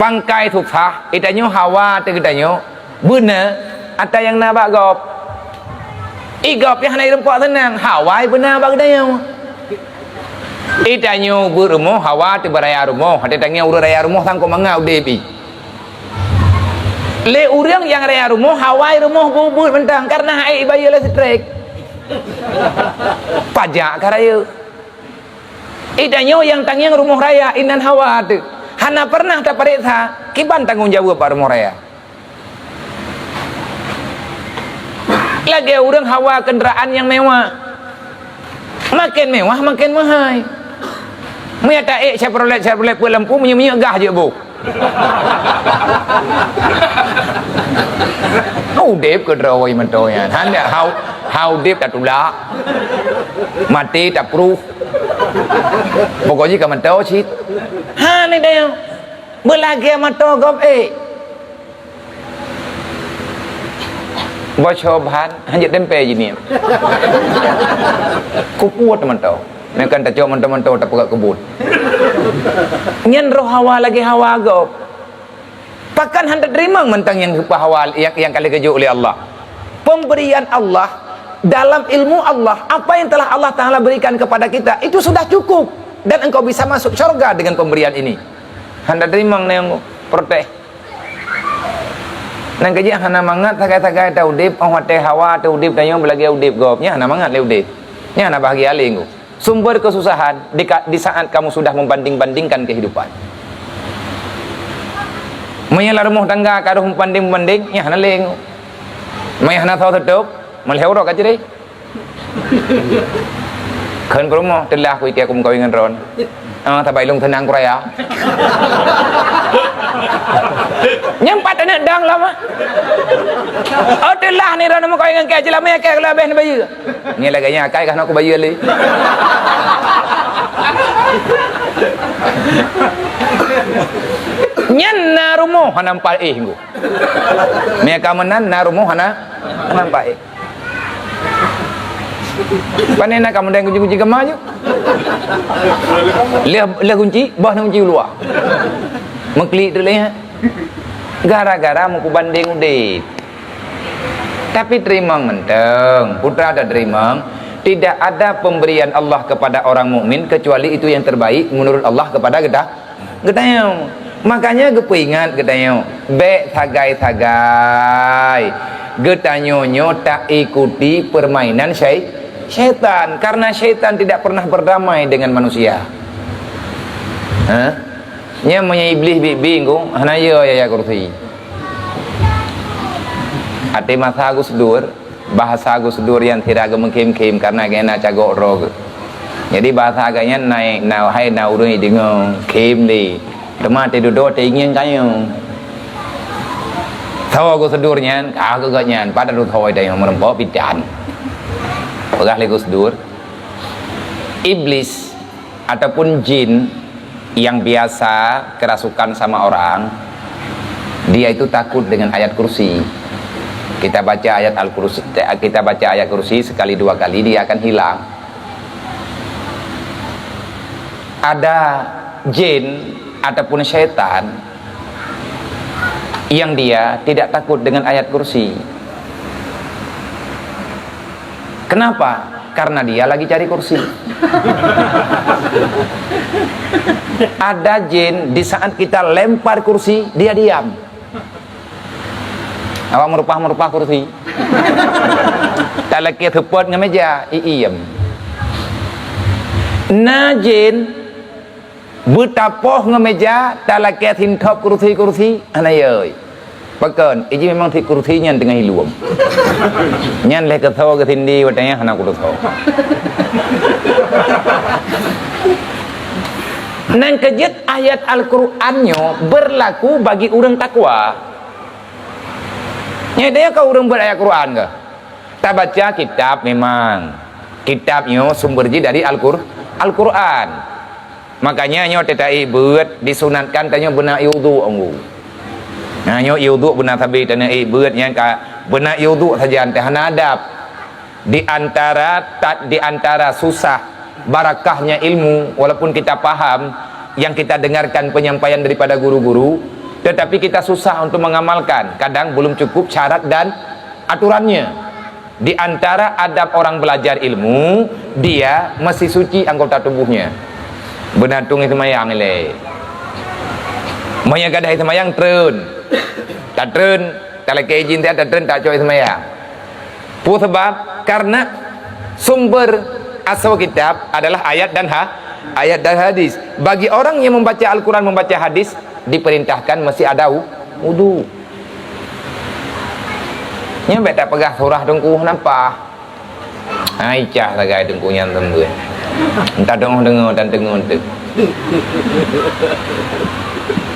Pangkai susah, geutanyoe hawa teuh geutanyoe beuna ata nyang na bak gob. I gob nyang hana ireumpok seunang, hawa beuna bak geutanyoe. Geutanyoe beuet rumoh, hawa teuh beuraya rumoh, até tangieng ureuëng raya rumoh sangkot mangat udép i. Lé ureuëng nyang raya rumoh, hawa rumoh beuet-beuet mantong, kareuna hai ibayeue lé strek. Pajak ka rayeuk. Geutanyoe nyang tangieng rumoh raya inan hawa teuh. Hana pernah tapareksa kiban tanggong jaweueb bak rumoh raya. Lagèe ureuëng hawa keundaraan nyang mewah. Maken mewah, maken meuhai. Meunyo taék Chevrolet, Chevrolet peuet lampu, minyeuk-minyeuk gah jeuet boh. Udép keudroe mantong nyan. Hana hau, hau udép tatulak. Maté tapruh. Pokok jih ka mantong cit. Ha, ni dayang. Beulagèe mantong gob ék. Boco ban, hanjeuet tempe jih nyan. Kupuet mantong. Meukan tacok mantong-mantong tapeugah keubon. Nyan roh hawa lagèe hawa gob. Pakon han tateurimong mantong nyang hawa nyang, nyang ka lheueh geujok lé Allah. Pemberian Allah dalam ilmu Allah, apa yang telah Allah Taala berikan kepada kita, itu sudah cukup dan engkau bisa masuk syurga dengan pemberian ini. Han tateurimong nyang protes. Nyang keujih hana mangat sagai-sagai ta udép, óh watèe hawa teuh udép tanyoe beulagèe udép gob. Nyan hana mangat lé udép. Nyan hana bahagia lé nyoe. Sumber kesusahan di ka-, di saat kamu sudah membanding-bandingkan kehidupan. Meunyoe lam rumoh tangga ka roh membanding-banding, nyan hana lé nyoe. Meunyoe hana soe seutôt, meulhèe uroe ka cerai. Kheun peurumoh, "Teulah ku ié ku meukawen ngon droen. Ah, sabai lôn seunang ku raya." Nyan pat aneuk dang lama. "Oh, teulah ni droen meukawen ngon kèe, ceulamé kèe, kalau habéh neubayeue." Nyan lagèe nyan akai ka hana kubayeue lé. Nyan na rumoh hana meupaéh nyoe. Meunyo ka meunan na rumoh hana, hana meupaéh. Pane na kamoe dang kunci-kunci keumah ju. Lheueh, lheueh kunci, bah na kunci u luwa. Meuklik tu lé. Gara-gara meukubandeng udeb. Tapi teurimong mantong, putra dan teurimong, tidak ada pemberian Allah kepada orang mukmin kecuali itu yang terbaik menurut Allah kepada geuta-, geutanyoe. Makanya geupeuingat geutanyoe, bék sagai-sagai geutanyoe nyoe taikuti permainan syai-, syaitan, karena syaitan tidak pernah berdamai dengan manusia. Ha? Nyan meunyoe Iblih biet-biet ku, hana yo ayat kursi. Até masa Gus Dur, bahasa Gus Dur nyang sira geumeukhém-khém karena geuh na cagok droe geuh. Jadi bahasa geuh nyan naik, na hai na ureuëng deungoe khém lé. Teuma teududoe teuingieng kayong. Tho Gus Dur nyan, ka keu geuh nyan, pada tu tho tayong meureumpok pitan. Peugah lé Gus Dur, Iblis ataupun jin yang biasa kerasukan sama orang, dia itu takut dengan ayat kursi. Kita baca ayat Al-Kursi, kita baca ayat kursi sekali dua kali, dia akan hilang. Ada jin ataupun syaitan yang dia tidak takut dengan ayat kursi. Kenapa? Karena dia lagi cari kursi. Ada jin, di saat kita lempar kursi, dia diam. Awak meurupah-meurupah kursi. Talakée seupôt ngon meja, iem. Na jin beutapoh ngon meja, talakée sinthop kursi-kursi, hana yoi. Pakon? Iji memang sit kursi nyan teungoh iluem. Nyan lheueh keusoe geusindi watée nyan hana kuteusoe. Nyang keujeuet ayat Al-Qur'an nyoe beurlaku bagi ureuëng takwa. Nyoe deh ka ureuëng buet ayat Qur'an kah? Tabaca kitab memang. Kitab nyoe sumber jih dari Al-Qur-, Al-Qur'an. Makanya nyoe teuta ié beuet disunatkan tanyoe beuna ié uduk anggu. Nah, nyoe ié uduk beuna sabe tanyoe ié beuet nyang ka beuna ié uduk saja, teuh hana adab. Di antara ta-, di antara susah barakahnya ilmu, walaupun kita paham yang kita dengarkan penyampaian daripada guru-guru, tetapi kita susah untuk mengamalkan. Kadang belum cukup syarat dan aturannya. Di antara adab orang belajar ilmu, dia mesti suci anggota tubuhnya. Beuna tueng seumayang ilée. Meunyoe gadôh seumayang treun. Tatreun, talakée ijin teuh tatreun tacok seumayang. Peue sabab? Karena sumber asoe kitab adalah ayat dan ha-, ayat dan hadis. Bagi orang yang membaca Al-Quran, membaca hadis, diperintahkan mesti ada wu-, wudu. Nyan bék tapeugah surah teungku nampak. Hai cah sagai teungku nyan seumbeuet. Entah deungoe-deungoe dan teungoe teuh.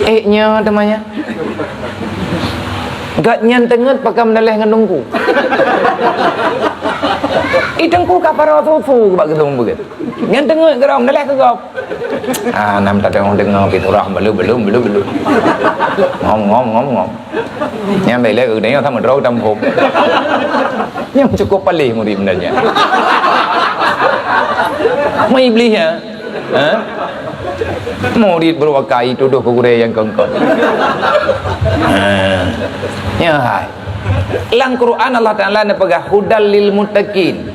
Eh, nyoe teuma nyan. Gat nyan teungeut pakam meudaleh ngon teungku. Ih, teungku ka paro susu bak geuseumbeuet. Nyan teungeut geurong meudaleh keu gob. Ah, nam tadeungoe-deungoe pih surah belum, belum, belum, belum. Ngom, ngom, ngom, ngom. Nyan bela geudeungoe sama droe tampok. Nyan cukup paléh murit meunan nyan. Mau iblis ya? Ha? Murit beureuakai tudoh keu gurée nyang kongkon. Ha. Ya hai. Lam Quran Allah Taala neupeugah hudal lil muttaqin.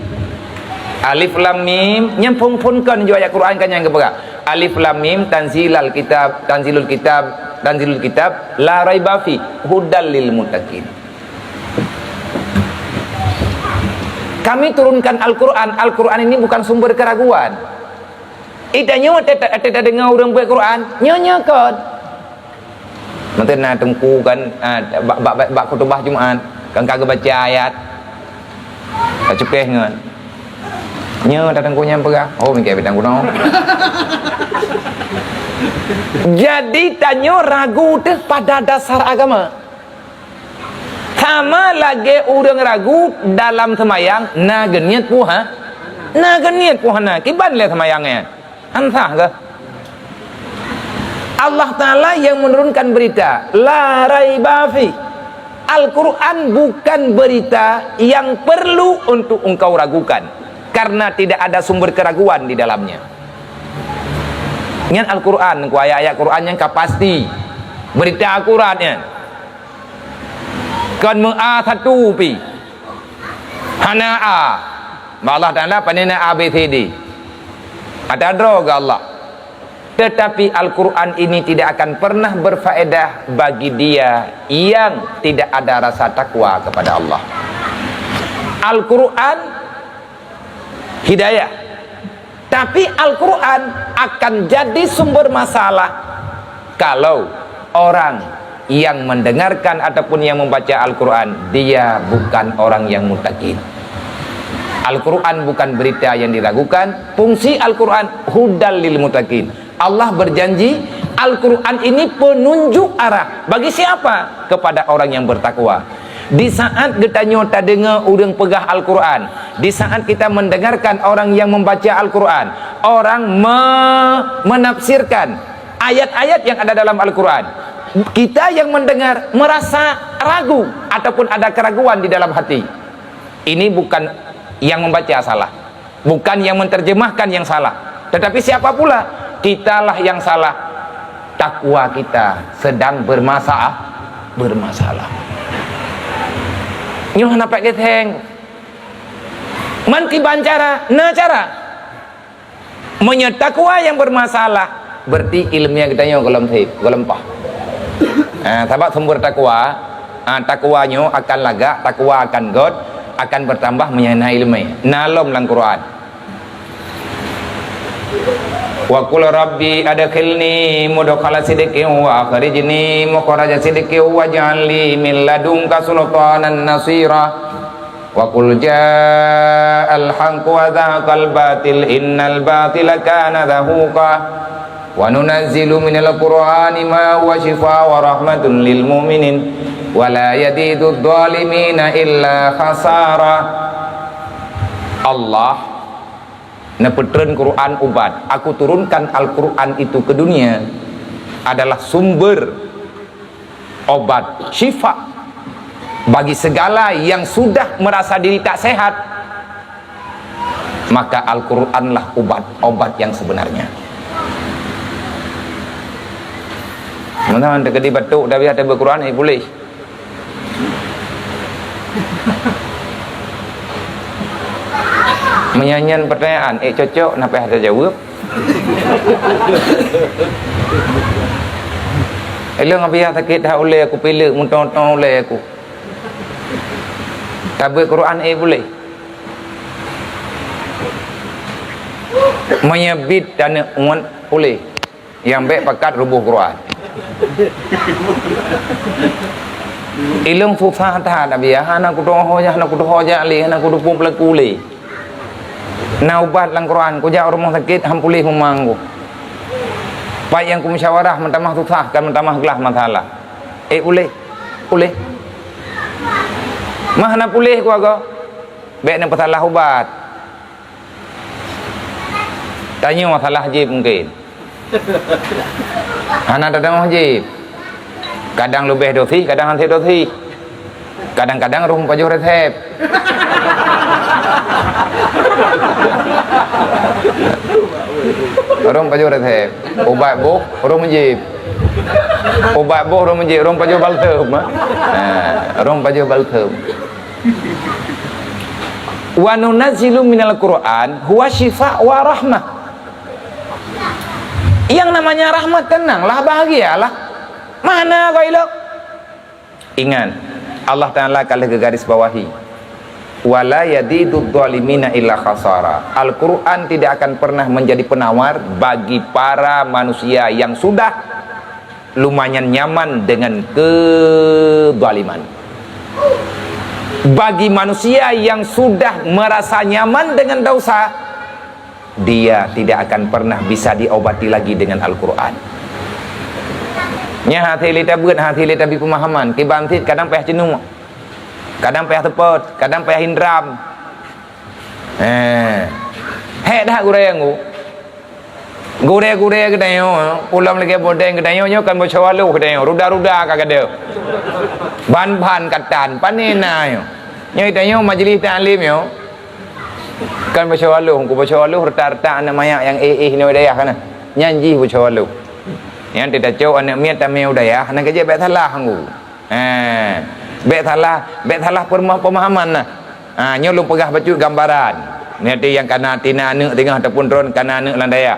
Alif lam mim, nyan phon-phon kon ju ayat Quran kan nyang geupeugah. Alif lam mim tanzilal kitab, tanzilul kitab, tanzilul kitab la raiba fi hudal lil muttaqin. Kami turunkan Al-Quran. Al-Quran ini bukan sumber keraguan. Ita nyoe teuta-, teuta deungoe ureuëng buet Quran, nyoe-nyoe kon. Mantong na teungku kan, ah, bak, bak, bak, bak khutubah Jumat, kan ka geubaca ayat. Ka cukeh ngon. Nyoe datang ku nyang peugah, oh, mungkin bidang gunong. Jadi, tanyoe ragu teuh pada dasar agama. Sama lagée ureuëng ragu dalam seumayang, na geuniet puha, na geuniet puhana, kiban lé seumayang nyan. Ansah kah? Allah Ta'ala yang menurunkan berita, la raiba fi. Al-Quran bukan berita yang perlu untuk engkau ragukan. karena tidak ada sumber keraguan di dalamnya. Nyan Al-Quran, ku ayat-ayat Quran nyang ka pasti. Berita akurat nyan. Kon meu A satu pi. Hana A. Bak Allah Taala pane na A B C D. Ata droe geuh Allah. Tetapi Al-Quran ini tidak akan pernah berfaedah bagi dia yang tidak ada rasa takwa kepada Allah. Al-Quran hidayah. Tapi Al-Quran akan jadi sumber masalah kalau orang yang mendengarkan ataupun yang membaca Al-Quran, dia bukan orang yang muttaqin. Al-Quran bukan berita yang diragukan. Fungsi Al-Quran hudal lil muttaqin. Allah berjanji, Al-Quran ini penunjuk arah. Bagi siapa? Kepada orang yang bertakwa. Di saat geutanyoe tadeungoe ureuëng peugah Al-Quran, di saat kita mendengarkan orang yang membaca Al-Quran, orang me- menafsirkan ayat-ayat yang ada dalam Al-Quran, kita yang mendengar merasa ragu ataupun ada keraguan di dalam hati. Ini bukan yang membaca salah, bukan yang menterjemahkan yang salah, tetapi siapa pula? Kitalah yang salah. Takwa kita sedang bermasalah, bermasalah. Nyoe hana pat geutheng. Man kiban cara, na cara. Meunyoe takwa nyang bermasalah, berarti iéleumé geutanyoe gohlom sép, gohlom paih. Ah, sabab sumber takwa, ah, takwa nyoe akan lagak, takwa akan gét, akan bertambah meunyoe na iéleumé. Na lom lam Quran. Wa qul rabbi adkhilni mudkhala sidqin wa akhrijni mukhraja sidqin waj'al li min ladunka sultanan nasira. Wa qul ja'al haqqu wa zahaqal batil innal batila kana zahuqa. Wa nunazzilu minal qur'ani ma huwa syifa wa rahmatun lil mu'minin wa la yazidudz dzalimina illa khasara. Allah neupeutreun Quran ubat. Aku turunkan Al-Quran itu ke dunia adalah sumber obat, syifa, bagi segala yang sudah merasa diri tak sehat, maka Al-Quranlah ubat, obat yang sebenarnya. Meunan teukeudi batuk, tapi ada Al-Quran, eh, boleh. Meunyan-nyan pertanyaan, eh, cocok, na payah tajaweueb. Ilong abiya sakét that ulée aku, pilek meutoe-toe ulée aku. Tabeuet Quran, eh, boleh. Meunyoe bit taneuk ngon ulée. Nyang bék pakat ruboh Quran. Ilong susah that, Nabi, ya. Hana kutuho jak, hana kutuho jak lé, hana kutupeue peulaku lé. Na ubat lam Quran, kujak u rumoh sakét, han puléh mumang ku. Pat nyang kumusyawarah meutamah susah, kan meutamah glah masalah. Eh, puléh. Puléh. Mah hana puléh ku agoe. Bék na peusalah ubat. Tanyoe masalah jép mungken. Hana tadeuh jép. Kadang leubeh dosi, kadang hase dosi. Kadang-kadang roh pajoh resep. Roh pajoh resep. Ubat boh, roh jép. Ubat boh, roh jép, roh pajoh balsem. Ha, roh pajoh balsem. Wa nunazzilu minal Qur'an huwa syifa wa rahmah. Yang namanya rahmat, tenanglah, bahagialah. Mana kau ilok? Ingat, Allah Taala ka lheueh geugaris bawahi. Wa la yazidudz dzalimina illa khasara. Al-Quran tidak akan pernah menjadi penawar bagi para manusia yang sudah lumayan nyaman dengan kezaliman. Bagi manusia yang sudah merasa nyaman dengan dosa, dia tidak akan pernah bisa diobati lagi dengan Al-Quran. Nyan hase lé tabeuet, hase lé tabri peumahaman. Kiban cit kadang payah ceunuk, kadang payah seupôt, kadang payah indram. Eh, hék that gurée nyoe. Gurée-gurée geutanyoe, ulôn lagée Bodeng geutanyoe nyoe kan beucawaloh geutanyoe, ruda-ruda ka gadôh. Ban-ban katan, pane na nyoe. Nyoe geutanyoe majlis taklim nyoe. Kan beusoe aloh, ku beusoe aloh reuta-reuta aneuk manyak nyang éh-éh nyoe dayah kana. Nyan jih beusoe aloh. Nyang teuta cok aneuk miet tamé u dayah, hana keujeuet bék salah ngku. Ha, bék salah, bék salah peuma-, pemahaman nah. Ha, nyoe lôn peugah bacut gambaran. Nyan nyang kana tina aneuk teungoh ataupun droen kana aneuk lam dayah.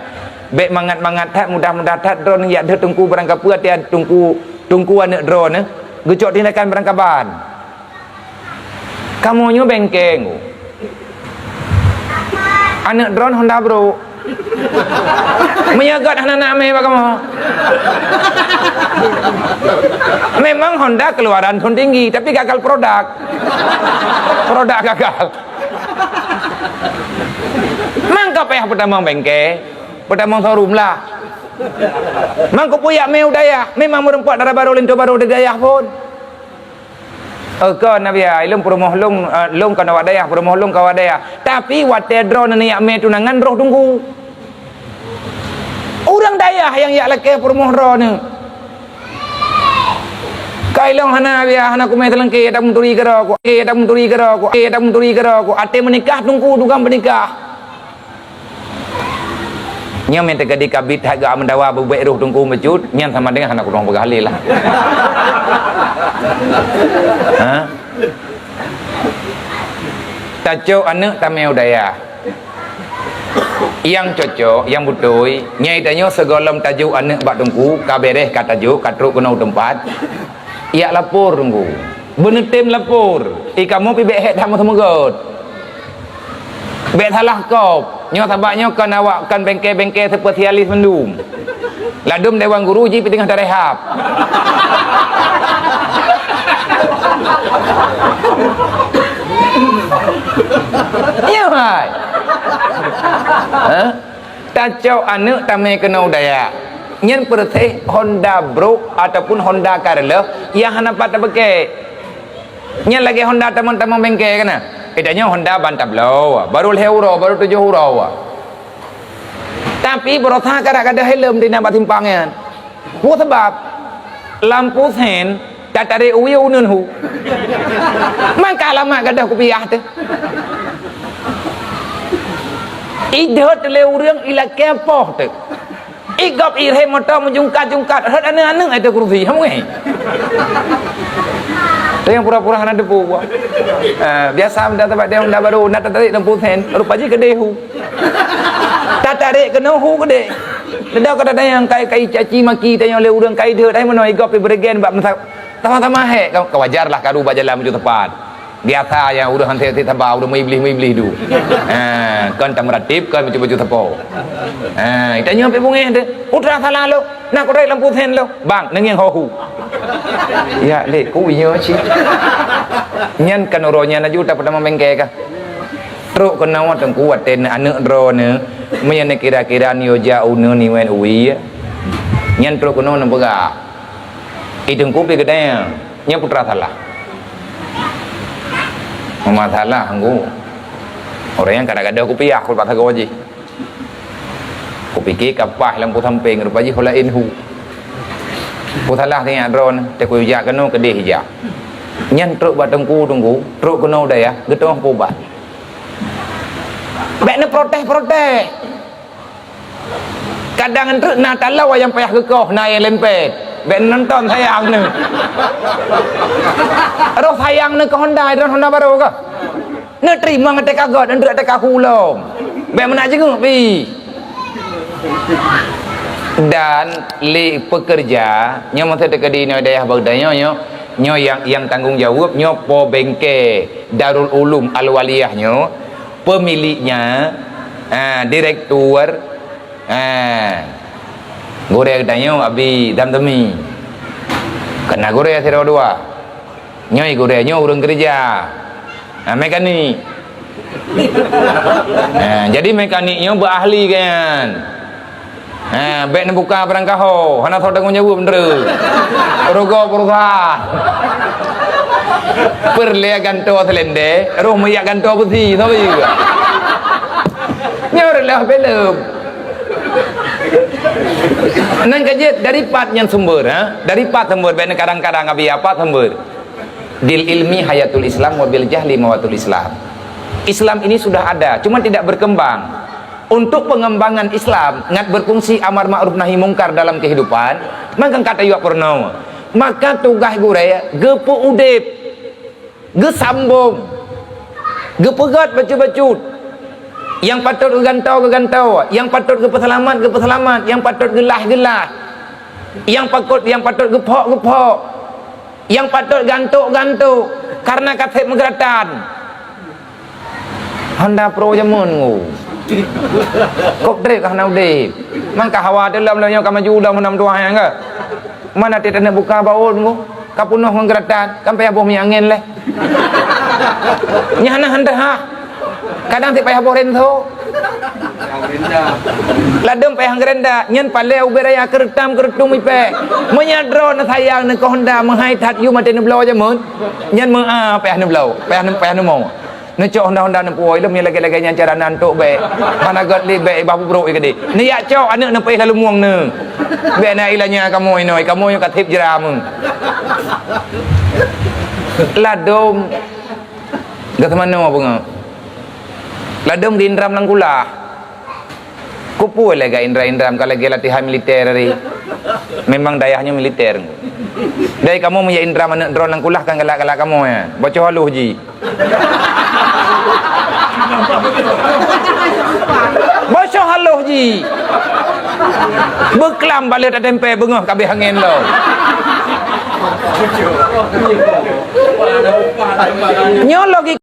Bék mangat-mangat that, mudah-mudah that droen jak deuh teungku barangkapeue até teungku, teungku aneuk droen, eh, geucok tindakan barangkaban. Kamoe nyoe bengkeng. Aneuk droen Honda brok. Meunyoe göt hana na mé bak kamoe. Memang Honda keluaran thon tinggi, tapi gagal produk. Produk gagal. Mangka payah peutamong bengkeng, peutamong showroom lah. Mangka puyah mé u dayah, memang meureumpok dara barô linto barô di dayah phon. Eukon Nabi ai, lôn peurumoh lôn, eh, lôn kon awak dayah, peurumoh lôn kon awak dayah. Tapi watée droeneuh neujak mé tunangan roh teungku. Ureuëng dayah nyang jak lakée peurumoh droeneuh. Kai lôn hana biah, hana kumé teulengke, tak meuturi keudroe ku, eh, tak meuturi keudroe ku, eh, tak meuturi keudroe ku. Até meunikah teungku tukang peunikah. Nyoe meuteukadi kabit that geuameudawa beubek roh teungku meucut, nyan sama dengan hana kudong peugah lé lah. Ha? Tacok aneuk tamé u dayah. Nyang cocok, nyang beutôi, nyai tanyoe sigohlom tajok aneuk bak teungku, ka bereh ka tajok, ka trok keunoe u teumpat. Yak lapor teungku. Beuneutem lapor. I kamoe pih bék hék that meuseumeugöt. Bék salah kop. Nyoe sabab nyoe kon awak kon bengke-bengke spesialis mandum. Ladum dewan guru jih pih teungoh tarehab. Iya hai. Hah? Tacok aneuk tamé keunoe u dayah. Nyan peureuseh Honda brok ataupun Honda Carleh nyang hana pat tabeukée. Nyan lagée Honda tamong-tamong bengke kana. Ita nyoe Honda ban tabloe, baru lhée uroe, baru tujoh uroe. Tapi beurasa karak gadoh helm di na bak simpang nyan. Peue sabab? Lampu sen tatarek u wie uneuen hu. Mangka alamat gadoh kupiah teuh. Idhôt lé ureuëng ilakée poh teuh. Igop irhem moto meujungkat-jungkat, rhot aneuk-aneuk itu kursi, hamui. Teuh nyang pura-pura hana teupeu buah. Ah, biasa meuda tabak dia Honda baru, na tatarik lampu sen, rupa jih keudeh hu. Tatarik keunoe hu keudeh. Leda ka tadayang kai-kai caci maki tanyong lé ureuëng kai deuh, tai meunoe igop ibregen bak meusa-, sama-sama hek, ka, ka wajar lah karu bak jalan menuju tepat. Biasa nyang ureuëng hanse sit saba, ureuëng meuiblih-meuiblih du. Ha, kon tameuratéb, kon bacut-bacut sapo. Ha, ita nyoe pih bungéh teuh. Putra salah lo, na kudai lampu sen lo. Bang, neungieng ho hu. Ya, lé ku nyoe cit. Nyan kan uroe nyan laju tapeutamong bengke kah. Trok keunoe teungku watée aneuk droeneuh, meunyoe neukira-kira nyoe jak uneuen iwen uwie. Nyan trok keunoe neupeugah. I teungku pih geudang, nyan putra salah. Mama salah ngku. Orang nyang kadang-kadang kupiah ku bak sagoe jih. Kupike ka paih lampu sampeng, rupa jih ho laén hu. Ku salah sinyak droeneuh, teuh kujak keunoe keudeh ijak. Nyan trok bak teungku, teungku, trok keunoe u dayah, geutanyoe peubat. Bék neuprotes-protes. Kadang treuk na taloe nyang payah geukoh, na nyang lempet. Bék nonton sayang neuh. Roh sayang neuh keu Honda, droen Honda baru kah? Neuteurimong teuka göt, neutreuk teuka hu lom. Bék meunak jeuet pih. Dan lé peukeureuja, nyoe masa teuka di inoe dayah bak geutanyoe nyoe, nyoe nyang, nyang tanggong jaweueb nyoe po bengke Darul Ulum Al-Waliyah nyoe, pemiliknya, ah, direktur, ah, gurée geutanyoe Abi Damdami. Keu na gurée sidroe dua. Nyoe gurée nyoe ureuëng keureuja. Ha, mekanik. Ha, jadi mekanik nyoe beuahli kan. Ha, bék neubuka barangkaho, hana soe tanggong jaweueb meunteureu. Rugoe perusahaan. Peureulée gantoe seulendé, roh meuyak gantoe beusi, soe juga. Nyoe reuloh belom. Nan ka jeuet dari pat nyan sumber, ha? Dari pat sumber, bék neukarang-karang Abi, apa sumber? Bil ilmi hayatul Islam wa bil jahli mawatul Islam. Islam ini sudah ada, cuma tidak berkembang. Untuk pengembangan Islam, ngat berfungsi amar ma'ruf nahi mungkar dalam kehidupan, maka kata yuk pernah. Maka tugas gurée geupeu udeb, geusambong, geupeugét bacut-bacut. Nyang patôt geugantoe, geugantoe. Nyang patôt geupeuseulamat, geupeuseulamat. Nyang patôt geulah, geulah. Nyang patôt, nyang patôt geuphok, geuphok. Nyang patôt gantok, gantok. Karena ka seb meugeuratan. Honda Pro jameun ngu. Kok trép ka hana udeb. Mangka hawa teuh lom, lom nyoe ka maju lom, hana meutuah nyang ka. Mana teuh taneuk buka baut ngu. Ka peunoh ngon geuratan, kan payah boh minyak angén lé. Nyan hana han teuhah. Kadang sit payah boh renso. Ladôm payah geurenda, nyan palée ubé raya keureutam keureutum ipée. Meunyo droe neusayang neukoh honda meuhai that yum até neubloe jameun, nyan meu'a payah neubloe, payah neu-, payah neumo. Neucok honda-honda neupuwoe lom, nyan lagée-lagée nyan cara nan tok bék. Hana gét lé bék, ibah bubrok i keudeh. Neuyak cok aneuk neupaih lalu mueng neu. Bék na ilanya kamoe inoe, kamoe nyang ka thép jeuram. Ladôm. Geuh teumanoe beungoh. Ladôm geuindram lam kulah. Kupeue lé gak indra-indram ka lagée latihan militer tadi. Memang dayah nyoe militer. Dai kamoe meunyo indram aneuk droe lam kulah kan galak-galak kamoe, ya. Bocoh haloh ji. Bocoh haloh ji. Beuklam baleuet atempée beungoh ka abéh angén lom. Nyoe logika